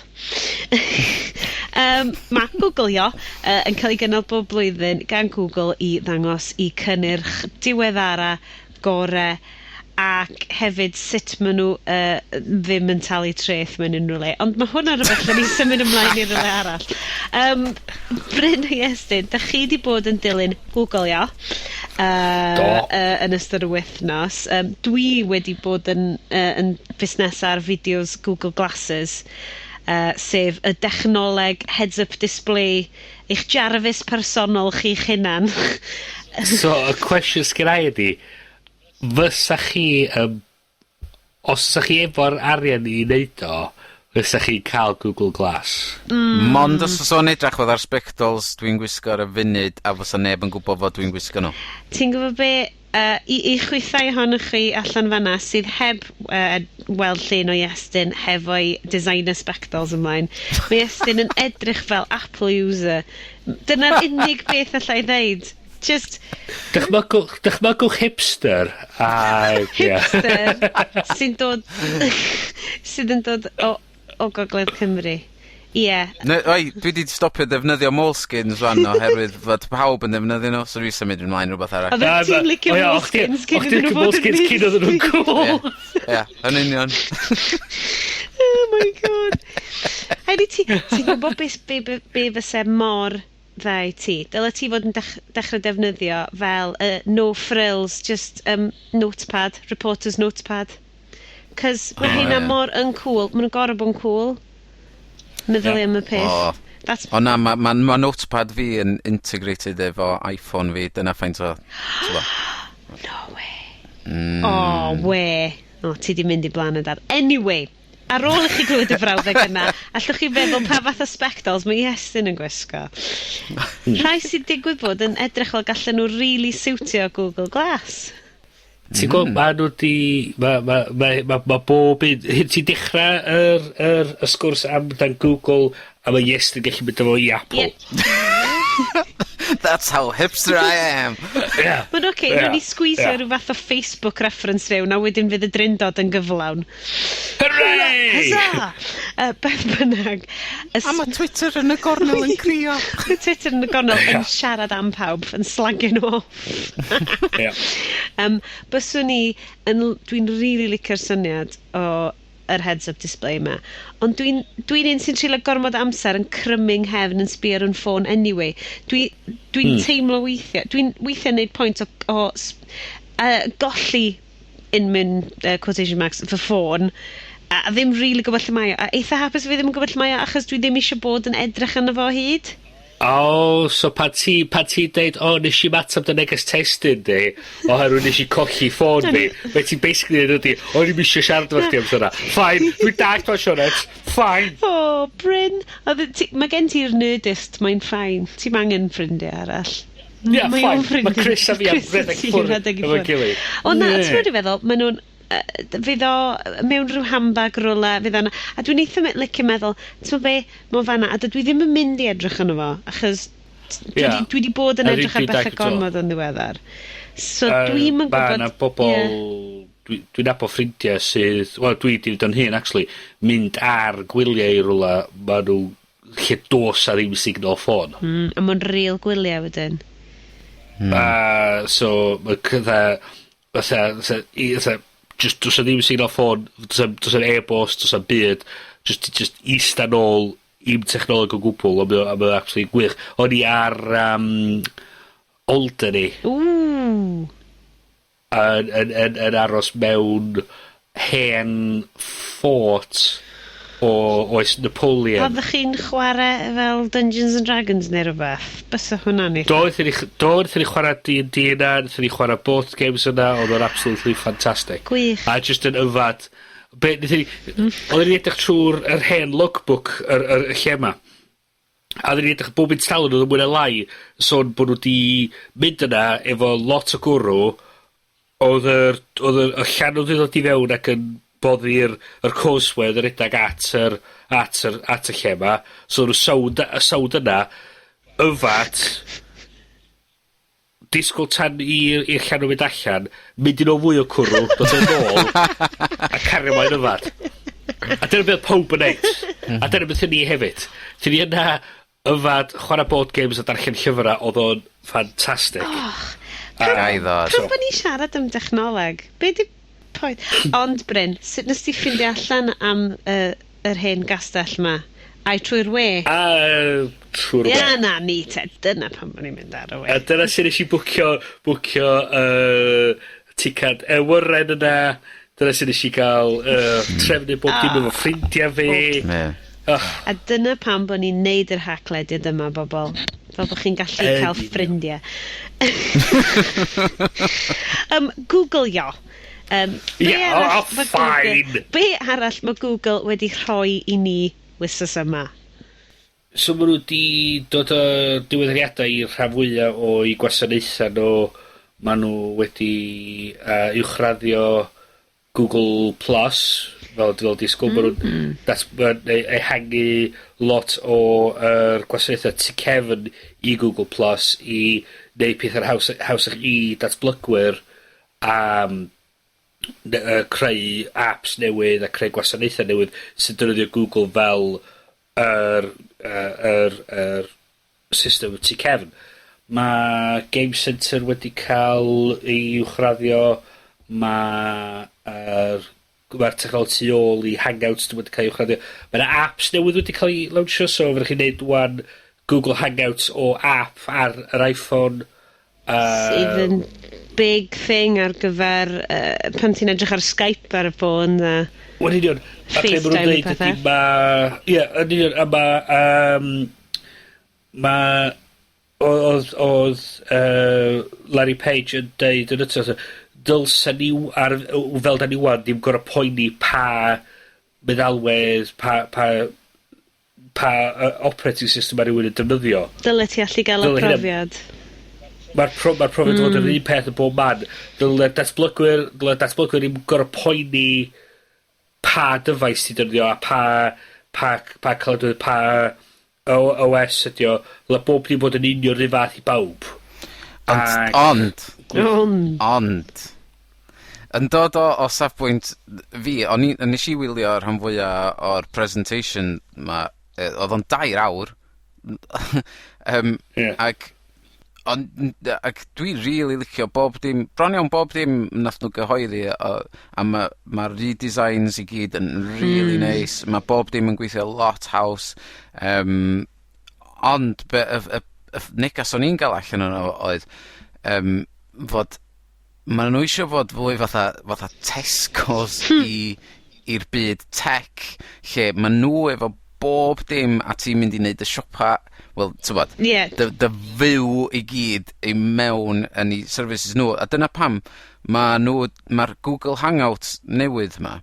Mae Googleo yn cael ei gynnal bob blwyddyn gan Google i ddangos i cynnyrch diweddara, gore, ac hefyd sut maen nhw ddim yn talu treth mewn unrhyw le. Ond mae hwnna'n rhywbeth lle ni symud ymlaen i rywle arall. Bryn a Iestyn, da chi 'di bod yn dilyn Googleo Do. Yn ystod y wythnos. Dwi wedi bod yn busnes ar fideos Google Glasses, sef y dechnoleg heads-up display, eich Jarvis personol chi'ch hunan. So, y cwestiwn sgen i ydi, fysa chi, os fysa chi efo'r arian i neud o, fysa chi cael Google Glass? Mond os o's o'n edrach fatha'r spectols dwi'n gwisgo ar y funud a fysa neb yn gwbod fod dwi'n gwisgo nhw. Ti'n gwybod be, i chwithau ohonoch chi allan fanna sydd heb weld llun o Iestyn hefo'i designer spectols ymlaen, mae Iestyn yn edrych fel Apple user. Dyna'r unig beth allai ddeud. Just Dychmygwch hipster a ie. Hipster sydd yn dod o Gogledd Cymru. Ie. Yeah. Ne, oi, dwi 'di stopio defnyddio Moleskines rwan oherwydd fod pawb yn defnyddio nhw, so dwi symud ymlaen rhywbeth arall. Oedd ti'n licio O ia, o'ch ti- Moleskines cyn o'ch ti'n iddyn nhw licio fod yn Moleskines cyn oedden nhw'n cool. Ie, yn union. Oh my God. Heidi, ti'n gwybod be fyse mor dda i ti? Dyle ti fod yn dechrau defnyddio fel no frills, just notepad, reporter's notepad. Cos mae O, heina ie. mor yn cool. Maen nhw'n gorfod bod yn cool. Meddylia am y peth. O. That's O na, ma' ma notepad fi yn integrated efo iPhone fi, dyna faint o, t'bo. No way. Oh, we. O, ti di mynd i blaen yn dar. Anyway, ar ôl i chi glywed y frawddeg yna, allwch chi feddwl pa fath o spectols mae Iestyn yn gwisgo. Rhai sydd digwydd bod yn edrych fel gallen nhw really siwtio Google Glass. Ti'n gweld, ma' nhw di... Ma' ma' ma' ma' ma' bob un... Hyn ti'n dechrau y sgwrs amdan Google, a mae Iestyn gallu mynd efo i Apple. Ie. That's how hipster I am. Yeah. Mae'n oce, okay, Ie. ni squeezio Ie. rhyw fath o Facebook reference fewn, a wedyn fydd y drindod yn gyflawn. Hooray! Huzzah! Beth bynnag. A ma' Twitter yn y gornel yn crio. Twitter yn y gornel yn siarad am pawb, yn slagio nhw off. Ie. Byswn i, yn, dwi'n really licio'r syniad o yr heads-up display yma. Ond dwi'n un sy'n treulio gormod o amser yn crymu 'nghefn yn sbio ar yn ffôn anyway. Dwi teimlo weithiau, dwi'n weithiau neud pwynt o golli in mewn quotation marks fy ffôn a ddim really gwybod lle mae o. A eitha hapus fi ddim yn gwybod lle mae o achos dwi ddim eisiau bod yn edrych arno fo o hyd. O, so pan ti deud, "O, nes i matab dy neges testun di, oherwydd nes i colli ffôn fi," be ti'n basically dweud ydi, "O, ni'm eisiau siarad efo chdi amser yna." Fine, dwi'n dallt o, Sioned. Fine. O. Oh, Bryn, oedd mae gen ti'r nerdist, mae'n fine. Ti'm angen ffrindiau arall. Ie, Mae o'n fine. Mae ffrindiau. Chris a fi am Chris a redeg ti ffwrdd rhedeg i efo'n ffwrdd. gilydd. O na, Ie. ti'n gwbod be' feddwl, maen nhw'n, fydd o mewn rhyw handbag rwla, fydd o'n. A dwi'n eitha licio meddwl, ti'n gwbod be, mae'n fanna, a dydw i ddim yn mynd i edrych arno fo, achos dwi Ie. 'di bod yn A edrych ar dwi bethau dag eto. gormod yn ddiweddar. So Yy, dwi'm yn Ma' gwbod. 'na bobol. Dwi'n nabod ffrindiau sydd, wel, dwi 'di neud o'n hun actually, mynd ar gwyliau i rwla ma' nhw lle do's 'a ddim signal ffôn. A mae'n real gwyliau wedyn. A so ma' fatha i fatha just do's 'a ddim signal ffôn, do's 'am e-bost, do's 'am byd, just ista nôl, 'im technoleg o gwbwl, a mae o absolutely gwych. O'n i ar Alderney Ww! yn aros mewn hen fort o oes Napoleon. Oeddech chi'n chwarae fel Dungeons and Dragons neu rhywbeth? Bysa hwnna'n eitha. Do, wnaethon ni chwarae D&D yna, wnaethon ni chwarae board games yna, oedd o'n absolutely fantastic. Gwych. A just yn yfad. Be, wnaethon ni, oedden ni edrych trwy'r yr hen logbook yr lle 'ma. A oedden ni edrych bob un talon oedd yn mwy na lai sôn bod nhw 'di mynd yna efo lot o gwrw, oedd y llanw 'di ddod i fewn ac yn boddi'r yr causeway oedd yn redag at y lle 'ma. So nhw sownd yna, yfad, disgwyl tan i'r llanw mynd allan, mynd i nôl fwy o cwrw, dod yn ôl, a cario mlaen yfad. A dyna beth pawb yn neud. A dyna beth ni hefyd. Thyn ni yna yfad, chwarae board games a darllen llyfrau, oedd o'n ffantastig. Ga i ddod. Pam bod ni'n siarad am technoleg? Be di pwynt? Ond Bryn, sut nes ti ffindio allan am yr hen gastell 'ma? Ai trwy'r we? A trwy'r we. Ie, na, ni te. Dyna pam bod ni'n mynd ar y we. A dyna sut nes i bwcio ticad awyren yna. Dyna sut nes i gael trefnu bob dim efo ffrindiau fi. Ie. Oh, A dyna pam bod ni'n neud yr Haclediad yma, bobl. Fel bod chi'n gallu Yn cael union. ffrindiau. Google io. Be Ie, arall oh, ma' Google- fine. Be arall mae Google wedi rhoi i ni wythnos yma? So ma' nhw 'di dod o diweddariadau i'r rhan fwyaf o'i gwasanaethau nhw. Ma' nhw wedi uwchraddio Google Plus, fel disgwyl. Ma' nhw'n ehangu lot o yr gwasanaethau tu cefn i Google Plus i neud pethau'n hawsach i datblygwyr am creu apps newydd a creu gwasanaethau newydd sy'n defnyddio Google fel yr system tu cefn. Ma' Game Center wedi cael ei uwchraddio, ma'r technoleg tu ôl i Hangouts wedi cael ei uwchraddio. Ma' 'na apps newydd wedi cael ei lawnsio, so fedrwch chi neud wan Google Hangouts o app ar yr iPhone. Sydd yn big thing ar gyfer pan ti'n edrych ar Skype ar y ffôn a Wel, yn union. A be ma' nhw'n FaceTime a dweud ydy pethe. Ie, yn union, a ma' oedd Larry Page yn deud yn ytrach, dylsa ni ar, fel da ni wan, ddim gor'o' poeni pa meddalwedd, pa operating system ma' rhywun yn defnyddio. Dyle ti allu gael y Dyle hynna- profiad. Mae'r profiad mm. fod yn un peth yn bob man. Dyle datblygwyr ddim gor'o' poeni pa dyfais ti defnyddio a pa caledwedd, pa OS ydi o. Dyle bob dim bod yn union 'run fath i bawb. Ond, ond, Ond. ond, yn dod o safbwynt fi, o'n i, nes i wylio rhan fwya o'r presentation 'ma, oedd o'n 2 awr. Ac ond, ac dwi rili licio bob dim, bron iawn bob dim nath nhw gyhoeddi, a ma redesigns i gyd yn really neis, ma' bob dim yn gweithio lot haws. Ond be, y negas o'n i'n gael allan ono oedd fod ma' nhw isio fod fwy fatha Tesco's i'r byd tech, lle ma' nhw efo bob dim a ti'n mynd i neud y siopa, wel, t'mod, dy fyw i gyd i mewn yn 'u services nhw, a dyna pam ma' nhw, ma'r Google Hangouts newydd 'ma.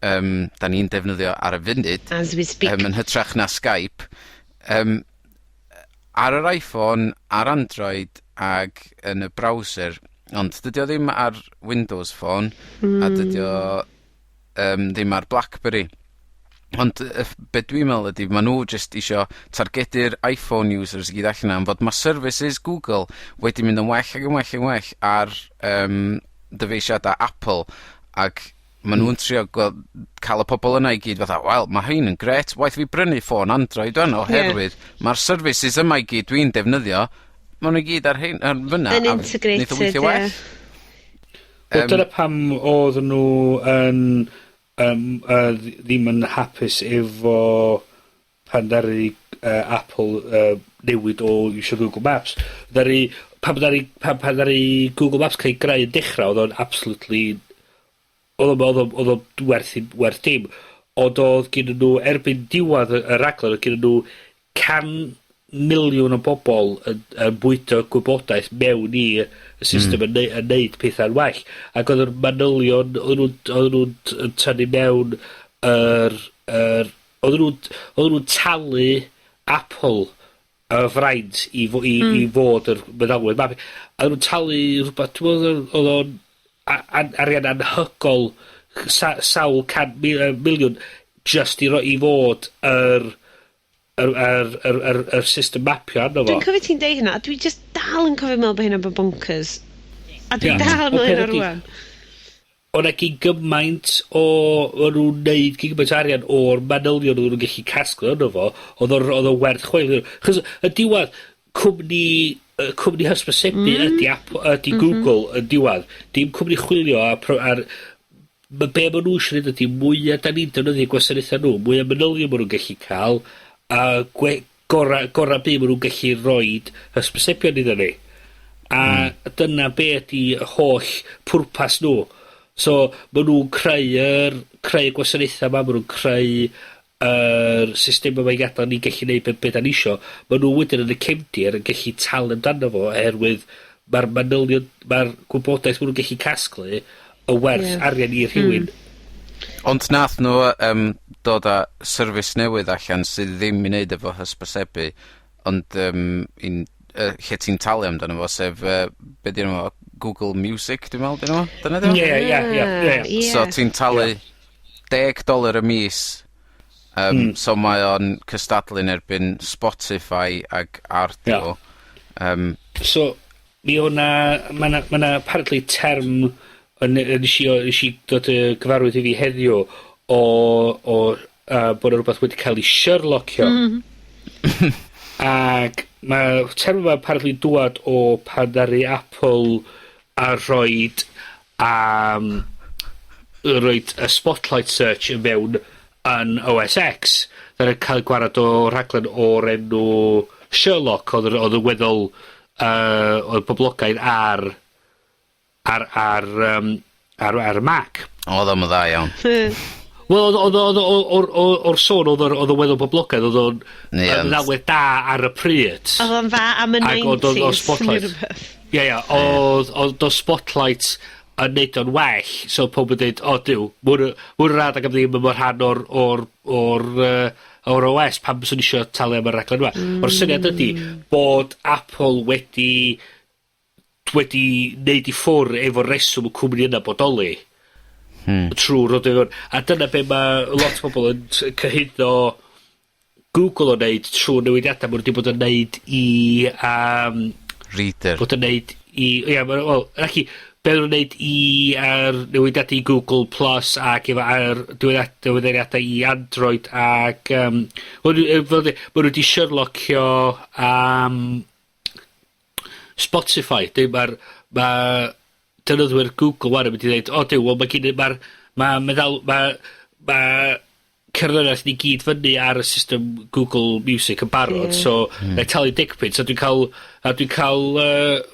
da ni'n defnyddio ar y funud. As we speak. Yn hytrach na Skype. Ar yr iPhone, ar Android ag yn y browser, ond dydy o ddim ar Windows Phone a dydy o ddim ar BlackBerry. Ond be dwi'n meddwl ydy, ma' nhw jyst isio targedu'r iPhone users i gyd allan 'na am fod ma' services Google wedi mynd yn well ac yn well yn well ar dyfeisiada Apple, ac ma' nhw'n trio gweld, ca'l y pobol yna i gyd fatha, "Wel, ma' hein yn grêt, waeth fi brynu ffôn Android ŵan oherwydd ma'r services yma i gyd dwi'n defnyddio, ma' nw i gyd ar hein ar fyna." Yn a integrated, neith o weithio well. Wel, dyna pam oedden nhw yn ddim yn hapus efo pan ddaru Apple newid o iwsio Google Maps. Ddaru, pan ddaru, pan, pan ddaru Google Maps cael ei greu yn dechrau, oedd o'n absolutely, oedd o'n werth dim. Ond oedd gen nhw, erbyn diwedd y raglen, oedd gen nhw 100 miliwn o bobol yn bwydo gwybodaeth mewn i y system yn neud pethau'n well. Ac oedd yr manylion, oedd nhw'n yn tynnu mewn yr, oedd nhw'n talu Apple y fraint i fod yr meddalwedd map. A oedd nhw'n talu rhywbeth, dwi'n meddwl oedd o'n arian anhygol, sawl 100 miliwn, just i fod yr system mapio arno fo. Dwi'n cofio ti'n deud hynna, a dwi just dal yn cofio meddwl bod hynna'n bod bonkers. A dwi'n dal yn Wel, meddwl hynna peth ydi, rwan. O' 'na gyn gymaint o, o'n nhw'n neud gyn gymaint o arian o'r manylion o'n nhw'n gallu casglu arno fo, oedd o werth chweil. Chos y diwedd, cwmni hysbysebu ydy Apple, ydy Google yn diwedd. Dim cwmni chwilio a ar, be ma' nhw eisiau neud ydy mwya da ni'n defnyddio gwasanaethau nhw, mwya manylion ma' nhw'n gallu cael, a gora byd ma' nhw'n gallu roid hysbysebion iddyn ni. A dyna be ydi holl pwrpas nhw. So, ma' nhw'n creu y gwasanaethau 'ma, ma' nhw'n creu yr system yma i gadal ni gallu neud be 'dan ni isio. Ma' nhw wedyn yn y cefndir yn gallu talu amdano fo oherwydd ma'r manylion, ma'r gwybodaeth ma' nhw'n gallu casglu y werth arian i rhywun. Ond nath nhw dod â service newydd allan sydd ddim i neud efo hysbysebu, ond lle ti'n talu amdano fo, sef be' 'di enw fo? Google Music, dwi'n meddwl 'di enw fo? Dyna 'di o? Ie. So ti'n talu $10 y mis. So mae o'n cystadlu yn erbyn Spotify ag Rdio. So, mi o' 'na, ma' 'na apparently term yn, nes i dod y gyfarwydd i fi heddiw o bod 'na rwbath wedi cael ei Sherlockio. Ac ma' term yma apparently dŵad o pan ddaru Apple a roid y Spotlight search i mewn yn OS X. Ddaru cael gwarad o rhaglen o'r enw Sherlock, oedd yn weddol oedd poblogaidd ar Mac. Oedd o'm yn dda iawn. Wel, oedd o'r sôn oedd o'n weddol poblogaidd, oedd o'n meddalwedd da ar y pryd. Oedd o'n dda am y Ac 90s. oedd Spotlight. Neu rhywbeth. Ie, oedd o Spotlight yn neud o'n well, so pob yn dweud, "O duw, ma' hwn yn rhad ac am ddim yn rhan o'r OS, pam byswn isio talu am y raglen yma?" O'r syniad ydy bod Apple wedi neud i ffwr efo reswm y cwmni yna bodoli. Trwy roid o fewn. A dyna be ma' lot o bobl yn cyhuddo Google o neud trwy newidiadau ma' nhw wedi bod yn neud i Reader. bod yn neud i, ia, wel, naci, be o'n nhw'n neud i ar newidiadau i Google Plus ac efo ar diweddariadau i Android ac ma' nhw, fel ma' nhw wedi Sherlockio Spotify. Dim ma' defnyddwyr Google wan yn mynd i ddeud, "O duw, wel ma' gyn ma'r ma' meddal ma' cerddoriaeth ni gyd fyny ar y system Google Music yn barod, so na i talu 10 punt, a dwi'n cael,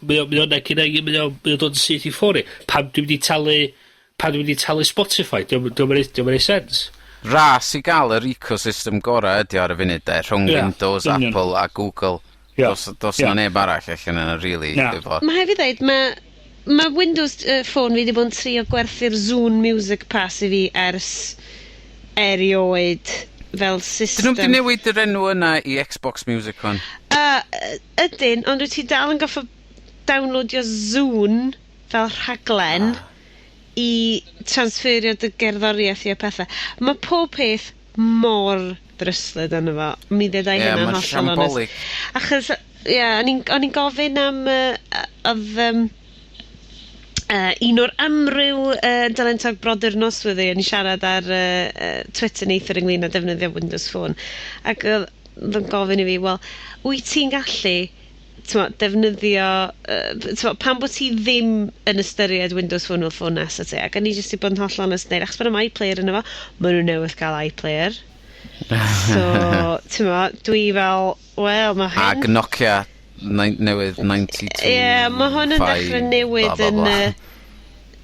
mae o'n gynna i, mae o'n dod yn syth i ffôn i. Pam dwi'n mynd i talu Spotify? Dio'm yn neud sense." Ras i gael yr ecosystem gorau ydi o ar y funud de, rhwng Windows, Apple a Google. Dos na neb arall allan yna, really, Na. efo. Mae hefyd dweud, mae Windows Phone fi wedi bod yn trio gwerthu'r Zune Music Pass i fi ers erioed fel system. Dyn nhw'm 'di newid yr enw yna i Xbox Music 'wan? Ydyn, ond wyt ti dal yn goffo downloadio Zune fel rhaglen i transferio dy gerddoriaeth i a pethe. Ma' pob peth mor ddryslyd arno fo. Mi ddedai Ie, hynna'n ma'n hollol onest. shambolic. Achos, ie, o'n i'n gofyn am oedd un o'r amryw dalentog brodyr noswyddi yn siarad ar Twitter neithiwr ynglyn â defnyddio Windows Phone. Ac oedd yn gofyn i fi, wel, wyt ti'n gallu t'mo', defnyddio, t'mo', pam bod ti ddim yn ystyried Windows Phone fel ffôn nesa ti? Ac o'n i jyst 'di bod yn hollol onest yn deud, achos bod 'na'm iPlayer yno fo, ma' nhw newydd gael iPlayer. So, t'mo', dwi fel, wel, ma' hyn... Ag Nokia newydd 92. Ie, ma' hwn yn dechrau newid bla, bla, yn,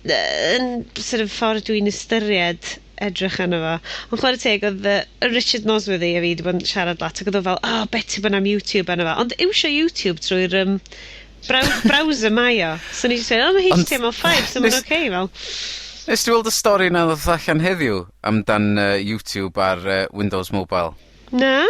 bla. yn sort of ffordd dwi'n ystyried edrych arno fo. Ond chwarae teg, oedd Richard Nosworthy a fi wedi bod yn siarad lot, ac oedd o fel, oh, beti bod am YouTube arno fo. Ond iwsio YouTube trwy'r browser mae o. So ni jyst dweud, oh, mae HTML5, so mae'n okay, fel. Nes ti weld y stori na ddoth allan heddiw amdan YouTube ar Windows Mobile? Na?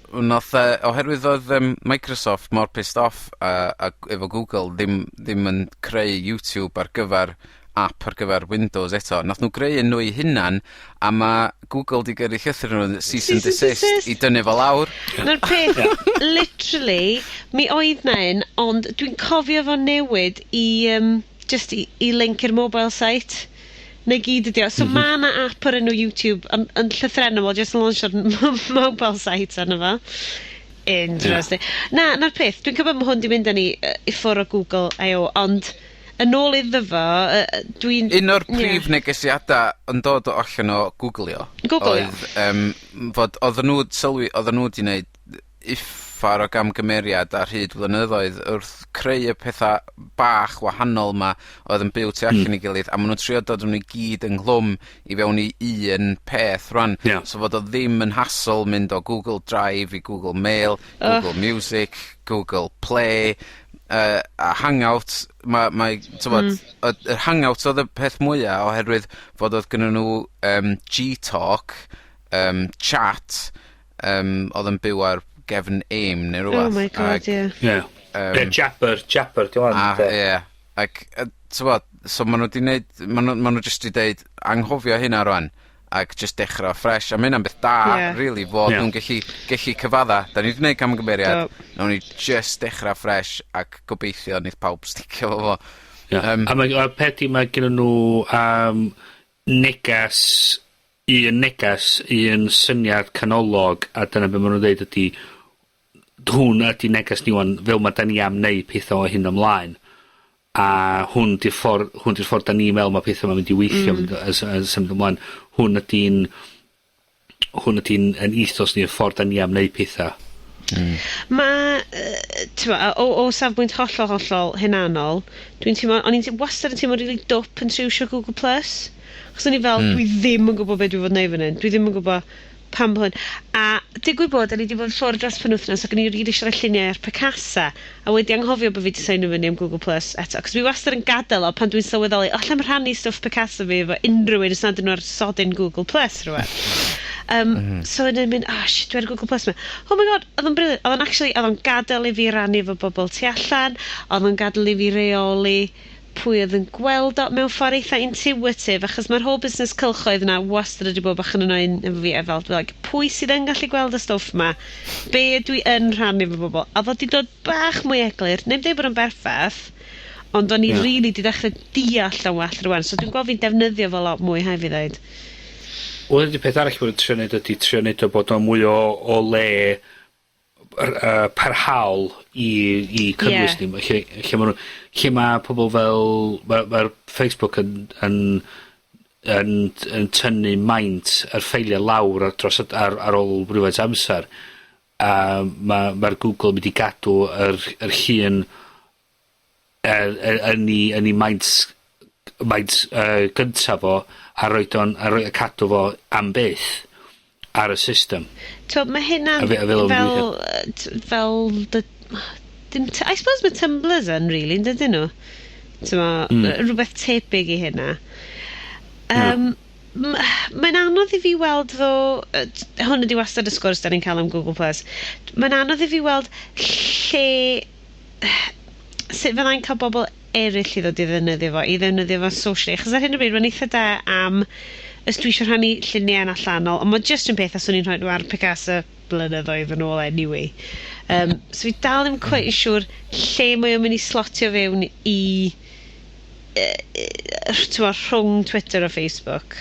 Nath, oherwydd oedd Microsoft mor pissed off a efo Google ddim yn creu YouTube ar gyfer app ar gyfer Windows eto. Nath nhw greu un nhw eu hunan, a ma' Google 'di gyrru llythyr nhw cease and Cease and desist desist. i dynnu fo lawr. Na'r peth, literally, mi oedd na un, ond dwi'n cofio fo newid i, just i link i'r mobile site. Na gyd ydi o. So ma' 'na app o'r enw YouTube yn llythrennol, wel, just yn launchio'r mobile site arno fo. Interesting. Na, na'r peth, dwi'n cybod ma' hwn 'di mynd â ni i ffwr o Google I.O., ond yn ôl iddo fo, dwi'n... Un o'r prif negesiada yn dod o allan o Googleo Googleo. oedd fod oedden nhw sylwi oedden nhw 'di neud uffar o gamgymeriad ar hyd blynyddoedd wrth creu y petha bach wahanol 'ma oedd yn byw tu allan i gilydd, a ma' nw'n trio dod â nhw i gyd ynghlwm i fewn i un peth rwan. So fod o ddim yn hassle mynd o Google Drive i Google Mail, Google Music, Google Play, a Hangouts. Mae, t'mod, yr Hangouts oedd y peth mwya oherwydd fod oedd gynnyn nhw G-Talk, chat, oedd yn byw ar gefn AIM neu rwbath. Oh my God, ie. Ie. Ie, Jabber, di wan, A, de. ie. Ac, t'mod, so ma' nw 'di neud, ma' nw jyst 'di deud anghofio hynna rwan, ac jyst dechra fresh, a ma' hynna'n beth da, really, fod nhw'n gellu cyfadda. Da ni 'di neud camgymeriad, nawn ni jyst dechra fresh, ac gobeithio neith pawb sticio efo fo. A mae, a peth 'di, mae gynnon nhw negas, un negas, un syniad canolog, a dyna be' ma' nhw'n deud ydi, hwn ydi negas ni wan, fel ma' 'dan ni am neud petha o hyn ymlaen. A hwn 'di'r ffordd 'dan ni'n meddwl ma' petha 'ma'n mynd i weithio mynd yn symud ymlaen. Hwn ydi'n yn ethos ni, y ffordd 'dan ni am neud petha. Ma', t'mo', o safbwynt hollol, hollol hunanol, dwi'n teimlo, o'n i'n wastad yn teimlo rili dwp yn triwsio Google Plus. Achos o'n i fel, dwi ddim yn gwbod be' dwi fod neud fan hyn. Dwi ddim yn gwbod pam bo hwn. A digwydd bod, o'n i 'di bod ffwrdd dros penwythnos ac o'n i rili eisiau rhoi lluniau ar Picasa, a wedi anghofio bod fi 'di seinio fyny am Google Plus eto, achos dwi wastad yn gadael o pan dwi'n sylweddoli, o, allai'm rhannu stwff Picasa fi efo unrhyw un os nad ydyn nhw ar sodyn Google Plus rŵan. So o'n i'n mynd, oh shit, dwi ar Google Plus 'ma. Oh my God, oedd o'n brilliant. Oedd o'n actually, oedd o'n gadael i fi rannu efo bobl tu allan, oedd o'n gadael i fi reoli pwy oedd yn gweld o mewn ffordd eitha intuitive, achos mae'r whole business cylchoedd yna wastad wedi bod bach yn annoying efo fi, efo fel, like, pwy sydd yn gallu gweld y stwff ma, be dwi yn rhannu efo bobl. A fod di dod bach mwy eglur, neu deud bod o'n berffaith, ond o'n i really di dechrau deall yn well rwan, so dwi'n gweld fi'n defnyddio fo lot mwy, hai fi ddeud. Wel, ydy'r peth arall bod yn trio neud ydy trio neud o bod o'n mwy o le parhaol i cynnwys ni. Lle ma' pobl fel, ma' Facebook yn tynnu maint yr ffeiliau lawr ar dros y, ar ôl rhywfaint amser. A ma'r Google yn mynd i gadw yr llun yn 'i maint gyntaf fo, a roid o'n, a roi, a cadw fo am byth ar y system. T'o', ma' hynna'n A fel o'n fel, gweithio. fel dy, dim I suppose ma' Tumblrs yn, really, yn dydyn nhw? T'mo', rhywbeth tebyg i hynna. Mae'n anodd i fi weld ddo, hwn ydi wastad y sgwrs da ni'n cael am Google Plus. Mae'n anodd i fi weld lle, sut fyddai'n cael bobl eraill i ddod i ddefnyddio fo socially. Achos ar hyn o bryd, mae'n eitha da am os dwi eisiau rhannu lluniau yn allanol, ond mae'n just yn peth os o'n i'n rhoi nhw ar Picasa blynyddoedd yn ôl anyway. So fi dal ddim quite yn siŵr lle mae o'n mynd i slotio fewn i t'mo, rhwng Twitter a Facebook.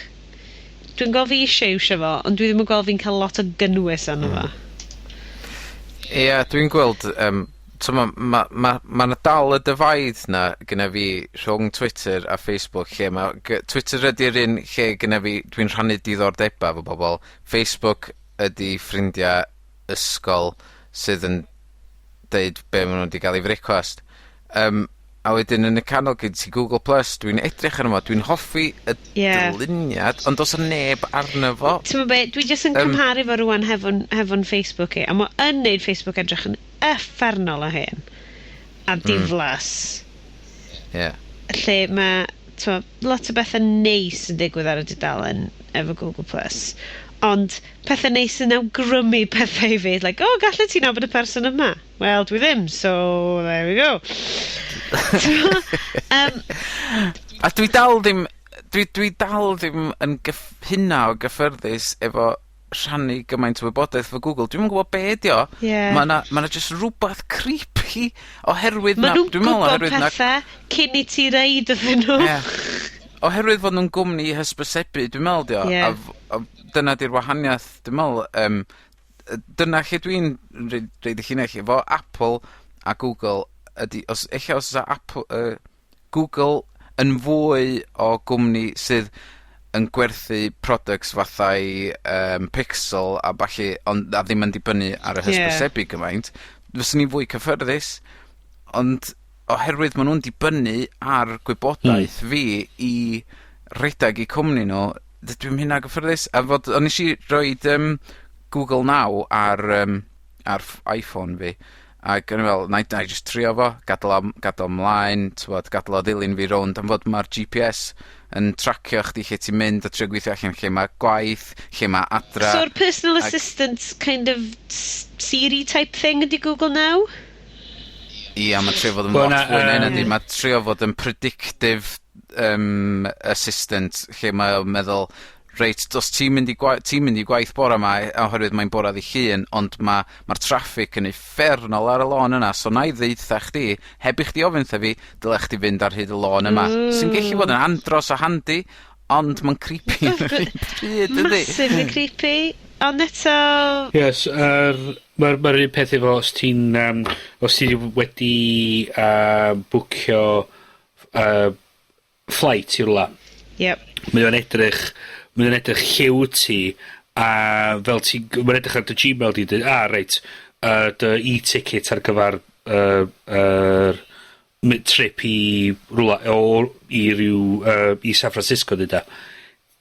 Dwi'n gweld fi eisiau iwsio fo, ond dwi ddim yn gweld fi'n cael lot o gynnwys arno fo. Ie, dwi'n gweld, t'mo', ma 'na dal y divide 'na gynna fi rhwng Twitter a Facebook lle ma' Twitter ydi'r un lle gynna fi, dwi'n rhannu diddordeba efo bobol. Facebook ydi ffrindia ysgol sydd yn deud be' ma' nw 'di ga'l i frecwast. A wedyn yn y canol gyn ti Google Plus, dwi'n edrych arno fo, dwi'n hoffi y dyluniad, ond do's 'a neb arno fo. Ti'n be, dwi jyst yn cymharu fo rwan hefo'n Facebook i, a mae yn neud Facebook edrych yn uffernol o hen. A diflas. Lle mae, t'mo, lot o bethau neis yn digwydd ar y dudalen efo Google Plus. Ond pethau neis yn awgrymu pethau i fi. Like, "Oh, gallet ti nabod y person yma?" Wel, dwi ddim, so there we go. T'mo'? A dwi dal ddim yn hynna o gyffyrddus efo rhannu gymaint o wybodaeth efo Google. Dwi'm yn gwbod be' ydi o. Ma' 'na jyst rwbath creepy oherwydd Ma' na, nhw'n dwi'n me'wl gwybod oherwydd na pethau cyn i ti reid iddyn nhw. Ie. Oherwydd fod nhw'n gwmni hysbysebu, dwi'n me'wl 'di o. A dyna 'di'r wahaniath, dwi'n me'wl, dyna lle dwi'n roid y llinell efo Apple a Google ydi os ella os 'sa Apple, Google yn fwy o gwmni sydd yn gwerthu products fathai Pixel a ballu, ond a ddim yn dibynnu ar y hysbysebu gymaint, fyswn i'n fwy cyffyrddus, ond oherwydd ma' nw'n dibynnu ar gwybodaeth fi i redag 'u cwmni nw, dydw i'm hynna gyffyrddus a fod o'n nesh i roid Google Now ar iPhone fi, ac o'n i fel, 'nai jyst trio fo, gadal o mlaen, t'mod, gadal o ddilyn fi rownd am fod ma'r GPS yn tracio chdi lle ti'n mynd a trio gweithio allan lle ma' gwaith, lle ma' adra. So'r personal assistant kind of Siri type thing ydi Google Now? Ia, ma'n trio fod yn Wel, lot na, fwy na hynna, 'di. Ma'n trio fod yn predictive assistant lle mae o'n meddwl, reit, os ti'n mynd i gwaith bora 'ma oherwydd mae'n bora ddy Llun, ond ma'r traffic yn uffernol ar y lôn yna, so 'nai ddeutha chdi, heb i chdi ofyn 'tha fi, dyle chdi fynd ar hyd y lôn yma. Sy'n gallu bod yn andros o handi, ond ma'n creepy yn yr un pryd, yndi? Massively creepy. Ond eto. Yes, ma'r un peth efo os ti wedi bwcio flight i rwla. Mae o'n edrych lle wyt ti, a fel ti'n, mae'n edrych ar dy Gmail di, dweud, "Ah, reit, dy e-ticket ar gyfer yr trip i rwla, i ryw, i San Francisco," deuda.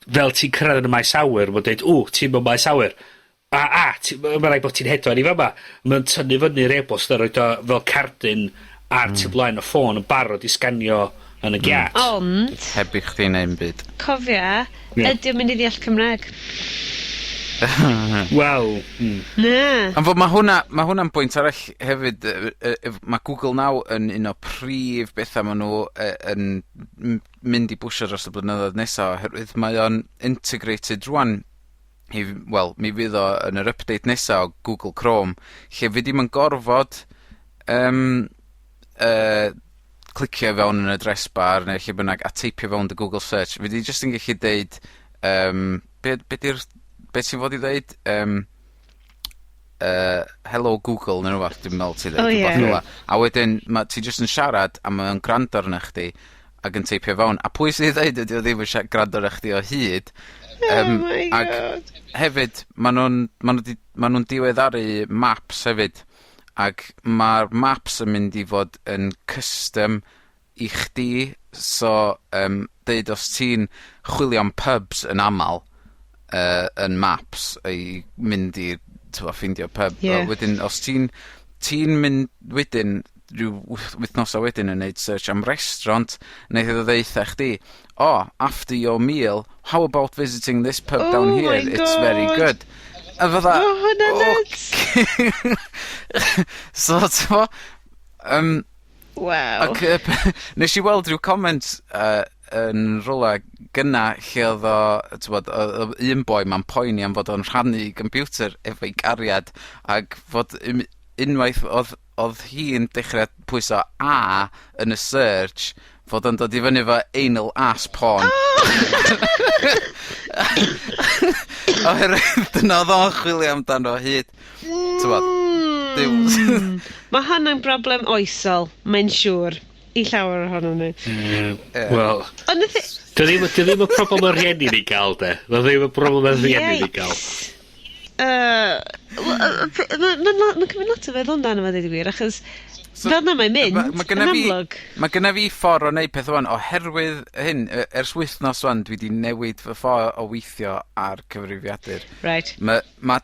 Fel ti'n cyrraedd yn y maes awyr, mae'n deud, "O, ti'n mewn maes awyr. A, ti, ma' raid bod ti'n hedfan i fama." Mae'n tynnu fyny'r e-bost a roid o fel cardyn ar tu blaen y ffôn yn barod i sganio yn y giat. Ond, Heb i chdi neud 'im byd. Cofia, ydy o'n mynd i ddeall Cymraeg? Wel, Na. Am fod ma' hwnna'n bwynt arall hefyd, ma' Google Now yn un o prif betha ma' nw yn mynd i bwsio dros y blynyddoedd nesa oherwydd mae o'n integrated rŵan i, wel, mi fydd o yn yr update nesa o Google Chrome, lle fyd i'm yn gorfod clicio fewn yn y address bar neu lle bynnag a teipio fewn dy Google search. Fyddi di jyst yn gallu deud be 'di'r be ti'n fod i ddeud? "Hello Google" neu rwbath dwi'n meddwl ti ddeud. O, ie. Rwbath fel 'a. A wedyn ti jyst yn siarad a mae o'n gwrando arna chdi ac yn teipio fewn. A pwy sydd i ddeud ydi o ddim yn gwrando arna chdi o hyd? Oh my Ac God. hefyd ma' nw'n diweddaru maps hefyd ac ma'r maps yn mynd i fod yn custom i chdi, so deud os ti'n chwilio am pubs yn amal yn maps i mynd i, t'mo', ffeindio pub. Wedyn os ti'n mynd wedyn rhyw wythnosa wedyn yn neud search am restaurant, neith o ddeutha chdi, "Oh, after your meal, how about visiting this pub down Oh here? My It's very God. good." A fydda... Ma' hwnna'n nuts. So, t'mo', Waw. Ac nes i weld rhyw comment yn rwla gynna lle odd o, t'mod, o' un boi 'ma'n poeni am fod o'n rhannu computer efo'i gariad ag fod unwaith odd hi'n dechre pwyso A yn y search, fod o'n dod i fyny efo anal ass porn. Oherwydd dyna odd o'n chwilio amdano o hyd. T'mod? Duw. Mae hwnna'n broblem oesol, mae'n siŵr, i llawer ohonon ni. Wel, Ond dy ddim y problem y rhieni ni ga'l, de. Dy ddim y problem y rhieni ni ga'l. Yikes. Wel, ma cymryd lot o feddwl amdano fo, dweud y gwir, achos fel 'na mae'n mynd, Ma' yn gynna fi amlwg. Ma' gynna fi ffor o neud peth ŵan oherwydd hyn, ers wythnos ŵan dwi 'di newid fy ffor o weithio ar cyfrifiadur. Ma'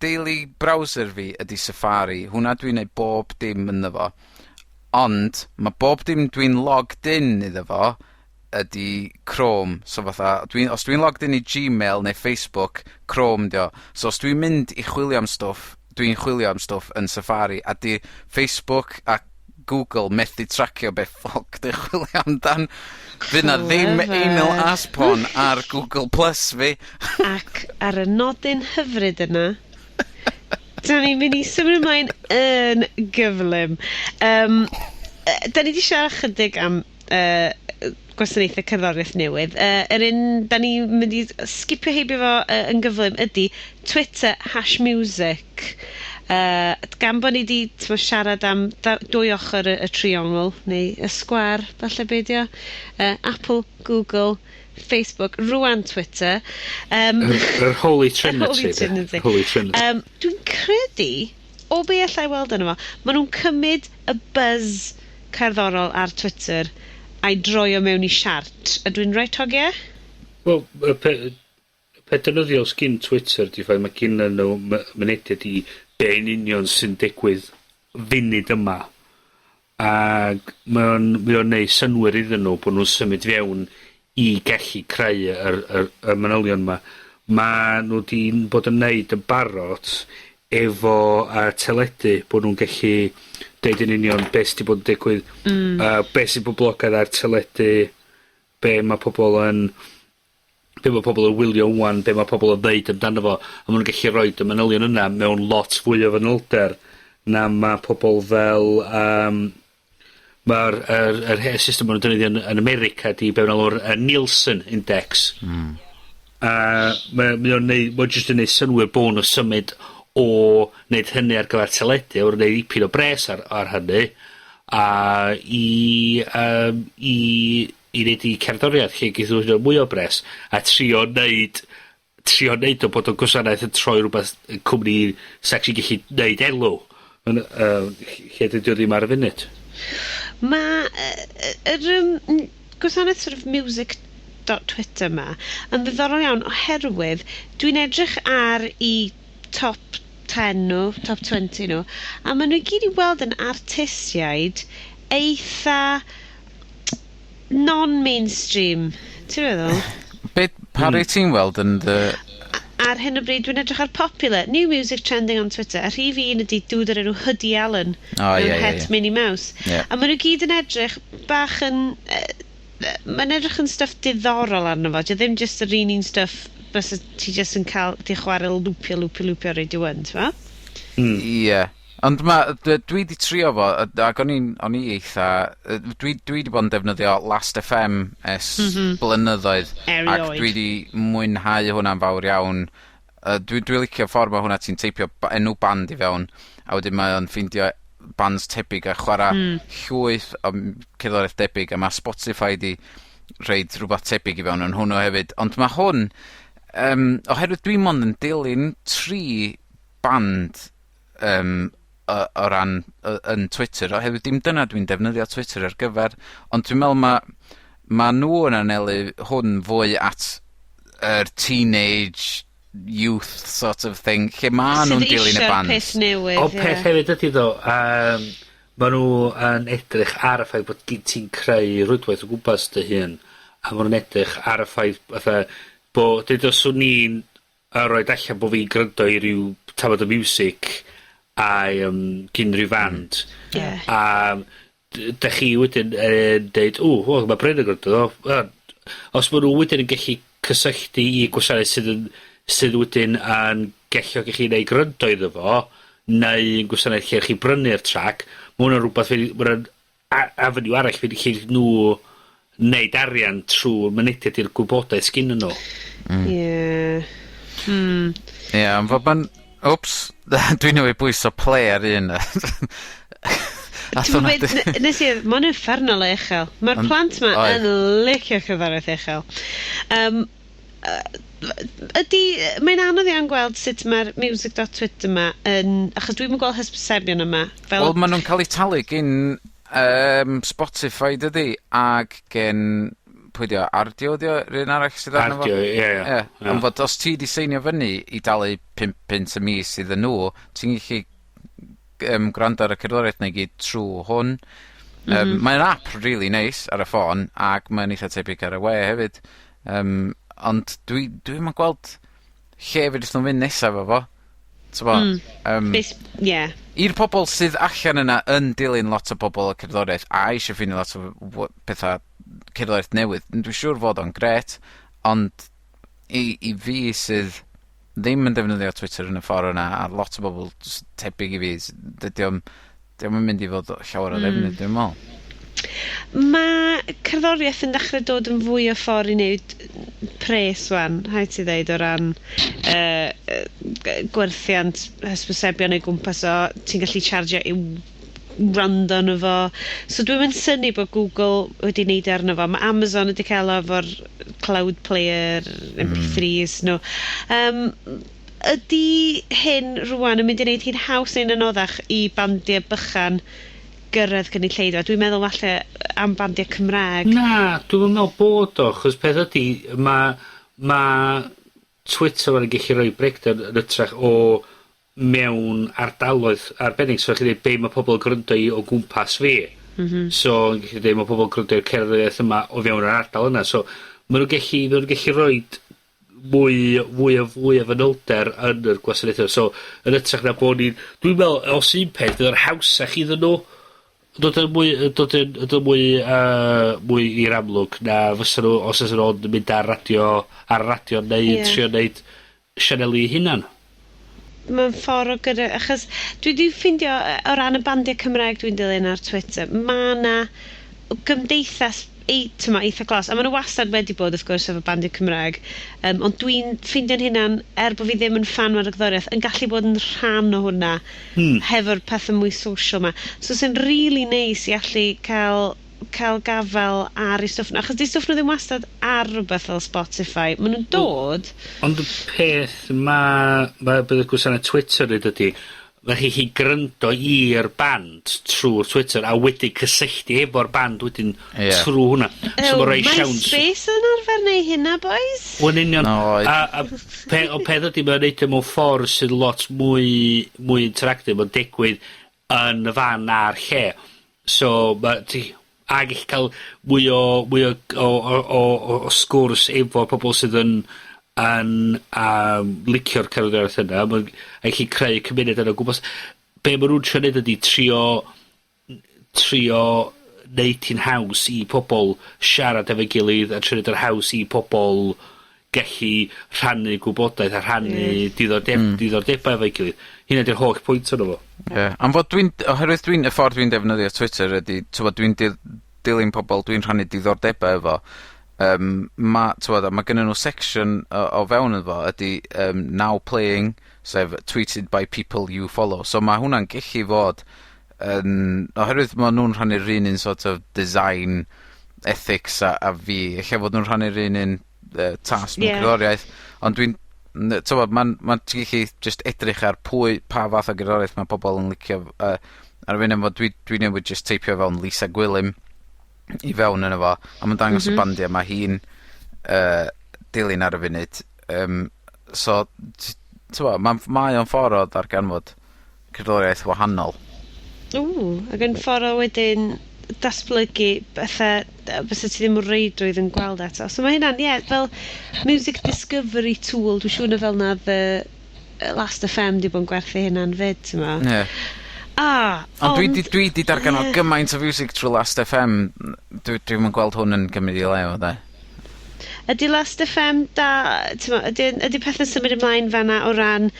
daily browser fi ydi Safari. Hwnna dwi'n neud bob dim ynddo fo. Ond ma' bob dim dwi'n logged in iddo fo ydi Chrome. So fatha os dwi'n logged in i Gmail neu Facebook, Chrome 'di o. So os dwi'n mynd i chwilio am stwff, dwi'n chwilio am stwff yn Safari a 'di Facebook a Google methu tracio be ffwc dwi'n chwilio amdan. Fydd 'na ddim anal ass porn ar Google Plus fi. Ac ar y nodyn hyfryd yna, da ni'n mynd i symud ymlaen yn gyflym. Da ni 'di siarad chydig am gwasanaethau cerddoriaeth newydd. Yr un da ni'n mynd i skipio heibio fo yn gyflym ydy Twitter #music. Gan bo' ni 'di, t'mo', siarad am dwy ochr y triongl, neu y sgwâr, falle beidio. Apple, Google, Facebook, rwan Twitter. Yr Holy Trinity. Holy De. Trinity. Holy Trinity. Dwi'n credu, o be allai weld yno fo, ma' nhw'n cymryd y buzz cerddorol ar Twitter a'i droi o mewn i siart. Ydw i'n right, hogie? Wel, y peth defnyddiol sgin Twitter 'di ffaith mae gynnon nhw mynediad i be yn union sy'n digwydd funud yma. Ag mae o'n neud synnwyr iddyn nhw bod nhw'n symud fewn i gallu creu yr manylion 'ma. Ma' nw 'di bod yn neud yn barod efo teledu, bod nhw'n gallu deud yn union beth sy 'di bod yn digwydd, be' sy'n boblogaidd ar teledu, be' ma' pobol yn wylio ŵan, be' ma' pobol yn ddeud amdano fo, a ma' nw'n gallu roid y manylion yna mewn lot fwy o fanylder na ma' pobol fel ma'r yr hen system ma' nw'n defnyddio yn America 'di be' ma' nw'n alw'r Nielsen Index. A mae o'n neud, mae o jyst yn neud synnwyr bo' nw symud o neud hynny ar gyfer teledu, a neud ipyn o bres ar hynny, a i neud i cerddoriaeth lle geith nw hyd yn o'd mwy o bres, a trio neud o bod o'n gwasanaeth yn troi rwbeth yn cwmni sy actually gellu neud elw yn lle dydi o ddim ar y funud. Mae yr gwasanaeth sort of music.twitter 'ma yn ddiddorol iawn oherwydd dwi'n edrych ar i top 10 nhw, top 20 nhw, a maen nhw i gyd i weld yn artistiaid eitha non-mainstream. Ti'n meddwl? Be, pa rei ti'n weld yn dy? Ar hyn o bryd dwi'n edrych ar popular, new music trending on Twitter, a rhif un ydi dude o'r enw Hoodie Allen. O, mewn ie, het Minnie Mouse. A maen nhw gyd yn edrych bach yn... Mae'n edrych yn stuff diddorol arno fo. Dio ddim just yr un stuff bysa ti just yn cael di chwarae loopio, loopio, loopio Radio 1, ti'n fo? Ie. Ond dwi 'di trio fo, ac o'n i eitha, dwi 'di bod yn defnyddio Last FM ers blynyddoedd. Erioed. Ac dwi 'di mwynhau hwnna'n fawr iawn. Dwi licio ffordd ma' hwnna, ti'n teipio enw band i fewn, a wedyn mae o'n ffeindio bands tebyg a chwara llwyth o cerddoriaeth debyg, a ma' Spotify 'di rhoid rhywbeth tebyg i fewn yn hwnnw hefyd. Ond ma' hwn, oherwydd dwi mond yn dilyn tri band o ran yn Twitter, oherwydd dim dyna dwi'n defnyddio Twitter ar gyfer, ond dwi'n meddwl ma' nhw yn anelu hwn fwy at yr teenage youth sort of thing, lle ma' nhw'n dilyn y band. Sydd peth newydd. Ond peth hefyd ydy ddo, ma' nhw yn edrych ar y ffaith bod gyd ti'n creu rwydwaith o gwmpas dy hun, a ma' nhw'n edrych ar y ffaith fatha bo' deud os o'n i'n roid allan bo' fi'n gryndo i ryw tafod o miwsic a gin ryw fand. A 'dach chi wedyn yn deud, "Ww, wel ma' Bryn yn gwrando fo." Os ma' nw wedyn yn gellu cysylltu i gwasanaeth sydd yn sydd wedyn yn galluogi chi neu gryndo iddo fo, neu yn gwasanaeth lle chi brynu'r trac, ma' wnna'n rwbath ma' wnna'n avenue arall fynd i lle nw neud arian trw mynediad i'r gwybodaeth sginnyn nw. Ie. Ie, ond fod ma'n... Wps, dwi newydd bwyso play ar un. Ath hwnna Nes i, ma'n uffernol o uchel. Mae'r plant 'ma yn licio cerddoriaeth uchel. Ydy, mae'n anodd iawn gweld sut mae'r music.twitter yma yn, achos dwi'm yn gweld hysbysebion yma. Fel, Wel, ma' nhw'n cael eu talu gin Spotify, dydi? Ag gen, pwy 'di o, Rdio 'di o, yr un arall sydd arno fo? Rdio, ie. Ie, ond fod os ti 'di seinio fyny i dalu 5 punt y mis iddyn nhw, ti'n gallu gwrando ar y cerddoriaeth 'na i gyd trw hwn. Mae'n app really neis ar y ffôn, ac mae'n eitha tebyg ar y we hefyd. Ond dwi'm yn gweld lle fedrith nhw fynd nesa efo fo. T'mo'? Ie. I'r pobol sydd allan yna yn dilyn lot o bobol o cerddoriaeth a eisiau ffeindio lot o petha cerddoriaeth newydd, dwi'n siŵr fod o'n grêt, ond i fi sydd ddim yn defnyddio Twitter yn y ffordd yna, a lot o bobol tebyg i fi, dydi o'm, dio'm yn mynd i fod llawer o ddefnydd, dwi'n meddwl. Mae cerddoriaeth yn dechrau dod yn fwy o ffordd i wneud pres wan, rhaid ti ddeud, o ran gwerthiant hysbysebion o'i gwmpas o, ti'n gallu chargio i wrando arno fo. So dwi'm yn synnu bod Google wedi neud arno fo. Mae Amazon wedi cael o efo'r Cloud Player, MP3s nhw. Ydy hyn rwan yn mynd i wneud hi'n haws neu'n anoddach i bandiau bychan gyrraedd gynulleidfa? Dwi'n meddwl falle am bandiau Cymraeg. Na, dwi'm yn meddwl bod o, achos peth ydy, ma Twitter yn gallu rhoi breakdown yn hytrach o mewn ardaloedd arbennig. So chi'n dweud be mae pobl yn gwrando i o gwmpas fi. So yn gallu dweud mae pobl yn gwrando i'r cerddoriaeth yma o fewn yr ardal yna. So ma' nhw'n gallu roid fwy o fanylder yn yr gwasanaethau. So yn hytrach na bod ni'n... Dwi'n meddwl, os un peth, fydd o'n hawsach iddyn nhw dod yn mwy i'r amlwg na fysa nhw os fysa nhw'n mynd ar radio neu trio neud sianeli eu hunan. Mae'n ffordd o gyda, achos dwi 'di ffindio o ran y bandiau Cymraeg dwi'n dilyn ar Twitter, ma' 'na gymdeithas t'mo', eitha glos, a ma' nhw wastad wedi bod wrth gwrs efo bandiau Cymraeg, ond dwi'n ffeindio'n hunan, er bo' fi ddim yn ffan o'r gerddoriaeth, yn gallu bod yn rhan o hwnna hefo'r pethe mwy social 'ma. So sy'n really neis i allu cael gafel ar eu stwff nhw, achos 'di stwff nhw ddim wastad ar rywbeth fel Spotify. Ma' nhw'n dod. Ond y peth ma' bydd y gwasanaeth Twitter neud ydi, ma' chi gryndo i'r band trwy'r Twitter a wedyn cysylltu efo'r band wedyn trw hwnna. So ma' rhoi siawns. MySpace yn arfer neu hynna, boys? Wel, yn union. No, oedd. A o peth ydi, mae'n neud o mewn ffordd sydd lot mwy interactive, mae'n digwydd yn y fan a'r lle. So, ma' ti, a gallu cael mwy o sgwrs efo pobol sydd yn licio'r cerddoriaeth yna, a gallu creu cymuned yna o gwmpas. Be' ma' nw'n trio neud ydi trio neud hi'n haws i pobol siarad efo'i gilydd a trio neud yn haws i pobol gellu rhannu gwybodaeth a rhannu diddordebau efo'i gilydd. Hynna 'di'r holl pwynt ono fo. Ie, ond fod dwi'n, oherwydd dwi'n, y ffordd dwi'n defnyddio Twitter ydy, t'mod, dwi'n dilyn pobol dwi'n rhannu diddordebau efo. Ma', t'mod, ma' gynnyn nhw section o fewn iddo fo ydy now playing, sef tweeted by people you follow. So ma' hwnna'n gellu fod yn, oherwydd ma' nhw'n rhannu'r un sort of design ethics a fi, ella fod nhw'n rhannu'r un taste mewn cerddoriaeth, ond dwi'n, t'mod, ma'n ti'n gallu just edrych ar pwy, pa fath o gerddoriaeth mae pobol yn licio, ar y funud fod dwi newydd just teipio fewn Lisa Gwilym i fewn yno fo, a ma'n dangos y bandiau ma' hi'n dilyn ar y funud. So, t'mo', mae o'n ffordd o ddarganfod cerddoriaeth wahanol. Ww, ac yn ffordd o wedyn datblygu bethau bysa ti ddim o reidrwydd yn gweld eto. So mae hynna'n, ie, yeah, fel music discovery tool, dwi'n siŵr na fel na the Last FM 'di bod yn gwerthu hynna'n 'fyd, t'mo'. Ie. Ah, ond dwi 'di darganfod gymaint o fiwsig trwy Last FM, dwi'm yn gweld hwn yn gymryd 'i le o 'de. Ydy Last FM da, t'mo', ydy pethe'n symud ymlaen fan'na o ran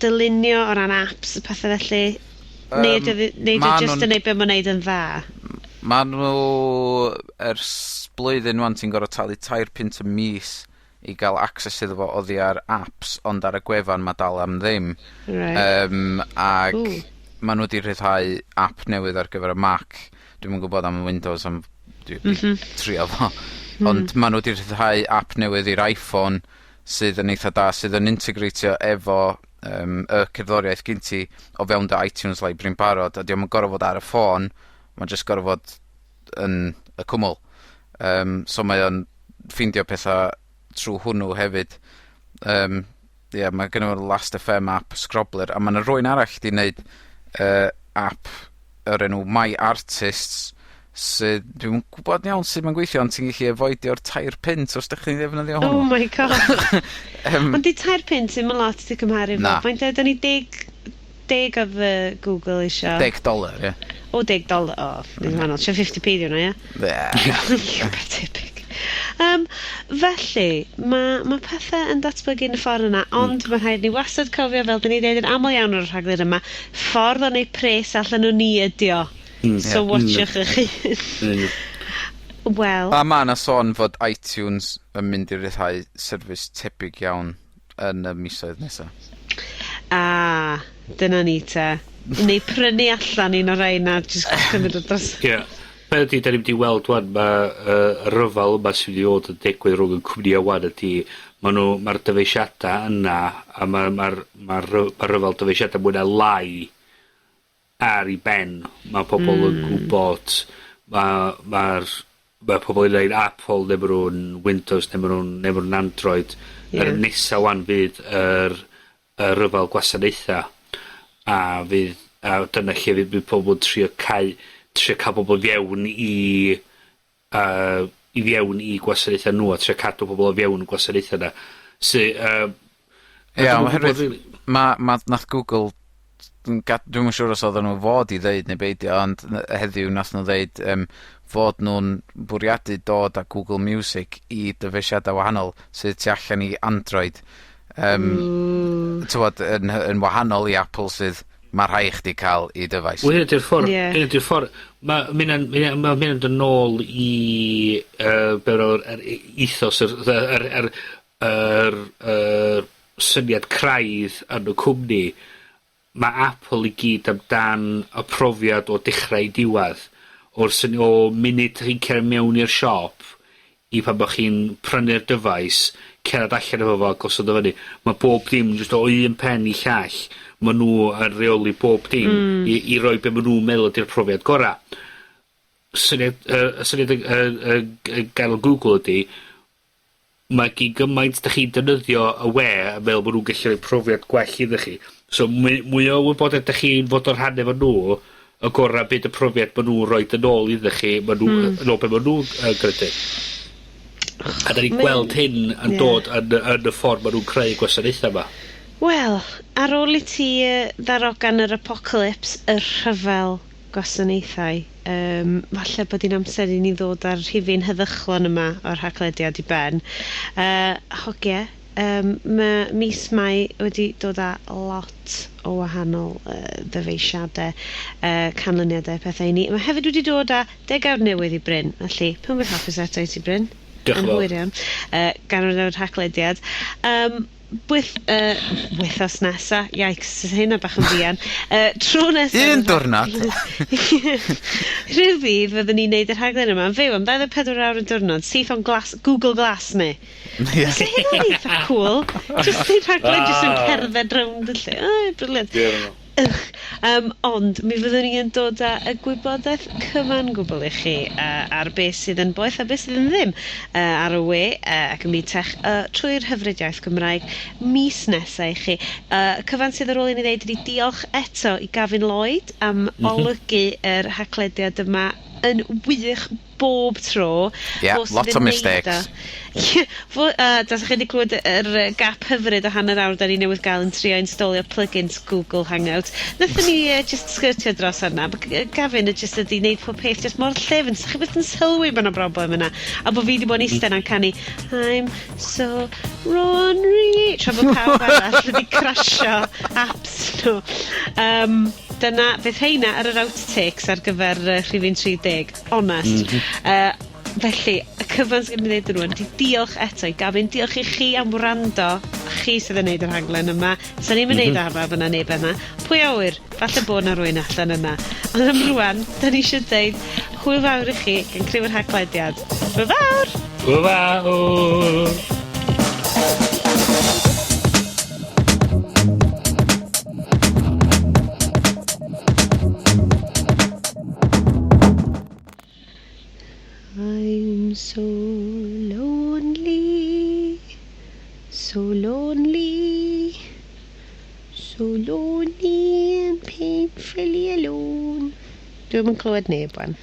dylunio, o ran apps, a pethe felly? Neu ydy o jyst yn neud be' ma'n neud yn dda? Ma' nw ers blwyddyn 'wan ti'n gor'o' talu £3 y mis i ga'l access iddo fo oddi ar apps, ond ar y gwefan ma' dal am ddim. Reit. Ag ma' nw 'di rhyddhau app newydd ar gyfer y Mac. Dwi'm yn gwbod am Windows am dwi 'di trio fo. Ond ma' nw 'di rhyddhau app newydd i'r Iphone sydd yn eitha da, sydd yn integratio efo y cerddoriaeth gin ti o fewn dy iTunes library yn barod, a 'di o'm yn gor'o' fod ar y ffôn, ma'n jyst gor'o' fod yn y cwmwl. So mae o'n ffeindio petha trw hwnnw hefyd. Ie, ma' gynno fo Last FM app Scrobbler, a ma' 'na rywun arall 'di neud app o'r enw My Artists sydd dwi'm yn gwbod iawn sut ma'n gweithio, ond ti'n gallu avoidio'r £3 os 'dach chi'n ddefnyddio Oh hwnnw. My God. Ond 'di £3 ddim yn lot 'di cymharu efo. Na. Faint oedden ni 10 oedd Google isio? $10, ie. O, $10. O, ddim wahanol. Isio 50p di hwnna, ie? Ie. Beth tebyg. Felly, mae ma pethau yn datblygu yn y ffordd yna, ond mae rhaid ni wastad cofio, fel dyn ni dweud yn aml iawn ar y rhaglen yma, ffordd o neud pres allan o ni ydi o. So watchwch eich hun. Wel, A ma' 'na sôn fod iTunes yn mynd i ryddhau service tebyg iawn yn y misoedd nesa. A, dyna ni te. Neu prynu allan un o'r rhain a jyst cymryd o dros. Ie. Be' ydi, 'dan ni mynd i weld wan, ma' y ryfal yma sy'n mynd i fod yn digwydd rhwng y cwmnïa wan ydi, ma'r dyfeisiada yna, a ma' ryfal dyfeisiada mwy na lai ar 'i ben. Ma' pobol yn gwbod, ma' pobol yn neud Apple ne' ma' nw'n Windows ne' ma' nw'n Android. Yr nesa wan fydd y ryfal gwasanaetha, a dyna lle fydd pobol yn trio ca'l bobol fewn i fewn i gwasanaetha nw a trio cadw pobol o fewn y gwasanaetha 'na. Sy Ie, dwi'm yn oherwydd gwbod rili. ma' nath Google, dwi'm yn siŵr os oedden nhw fod i ddeud neu beidio, ond heddiw nath nhw ddeud fod nhw'n bwriadu dod â Google Music i dyfeisiadau wahanol sydd tu allan i Android. T'wod, yn wahanol i Apple sydd ma' rhai chdi ca'l i dyfais. Wel, hynna 'di'r ffordd... Ie. Hynna 'di'r ffordd. Ma' hynna'n dod nôl i be' o'r yr ethos yr yr yr yr yr syniad craidd yn y cwmni. Ma' Apple i gyd amdan y profiad o dechrau i diwadd. O'r o munud chi'n cera mewn i'r siop i pan bo' chi'n prynu'r dyfais, cerad allan efo fo a gosod o fyny. Ma' bob dim jyst o un pen i llall, ma' nw yn reoli bob dim i roi be' ma' nw'n meddwl ydi'r profiad gora. Y syniad y gan Google ydi, ma' gin gymaint 'dach chi'n defnyddio y we yn meddwl bo' nw'n gallu rhoi profiad gwell iddo chi. So mwy o wybodaeth 'dach chi'n fod o'n rhan efo nw, y gora bydd y profiad ma' nw'n roid yn ôl iddo chi, ma' nw yn ôl be' ma' nw'n gredu. A 'dan ni'n gweld hyn yn dod yn y ffordd ma' nw'n creu gwasanaetha 'ma. Wel, ar ôl i ti ddarogan yr apocalypse, y rhyfel gwasanaethau, falle bod hi'n amser i ni ddod â'r rhifyn heddychlon yma o'r Haclediad i ben. Hogie, ma' mis Mai wedi dod â lot o wahanol ddyfeisiadau, canlyniadau, pethau i ni. Mae hefyd wedi dod â degawd newydd i Bryn, felly pen-blwydd hapus eto i ti, Bryn. Diolch yn Yn fawr. hwyr iawn. Gan o'r Haclediad. Wythnos nesa, yikes, hynna bach yn fuan. Tro nesa... Un diwrnod! Rhyw ddydd fyddwn ni'n neud y rhaglen yma yn fyw am 24 awr y diwrnod, syth o'n glass, Google Glass ni. Fysa hynna'n eitha cool. Just neud rhaglen jyst yn cerdded rownd y lle. Oh, brilliant. Ie. Ugh. Ond mi fyddwn ni yn dod â y gwybodaeth cyfan gwbl i chi ar beth sydd yn boeth a beth sydd yn ddim ar y we ac ym myd tech trwy'r hyfryd iaith Gymraeg mis nesa i chi. Cyfan sydd ar ôl i ni ddeud ydi diolch eto i Gavin Lloyd am olygu yr haclediad yma yn wych bob tro. Yeah, Fo sydd lot yn o neud mistakes. o. Ie, fo, dasach chi 'di clywed yr gap hyfryd o hanner awr 'dan ni newydd gael yn trio instalio plugins Google Hangout. Nathon ni just sgyrtio dros hwnna. Ma' Gavin yn just ydi neud pob peth just mor llyfn. Sa'ch chi byth yn sylwi bo' 'na broblem yna. A bo' fi 'di bod yn iste 'na'n canu I'm so Ronri tra bo' pawb arall wedi crasio apps nhw. Dyna, fydd rheina ar yr outtakes ar gyfer rhifyn 30. Honest. Felly, y cyfan sydd gen i ddeud rŵan 'di diolch eto i Gavin, diolch i chi am wrando, chi sydd yn neud yr rhaglen yma. Sa ni'm yn neud arfer fy' 'na neb yna. Pwy a ŵyr, falle bo' 'na rywun allan yna. Ond am rŵan, 'dan ni isio deud hwyl fawr i chi gan criw yr Haclediad. Hwyl fawr! Hwyl fawr! I'm so lonely, so lonely, so lonely and painfully alone. Dwi'm yn clywed neb wan.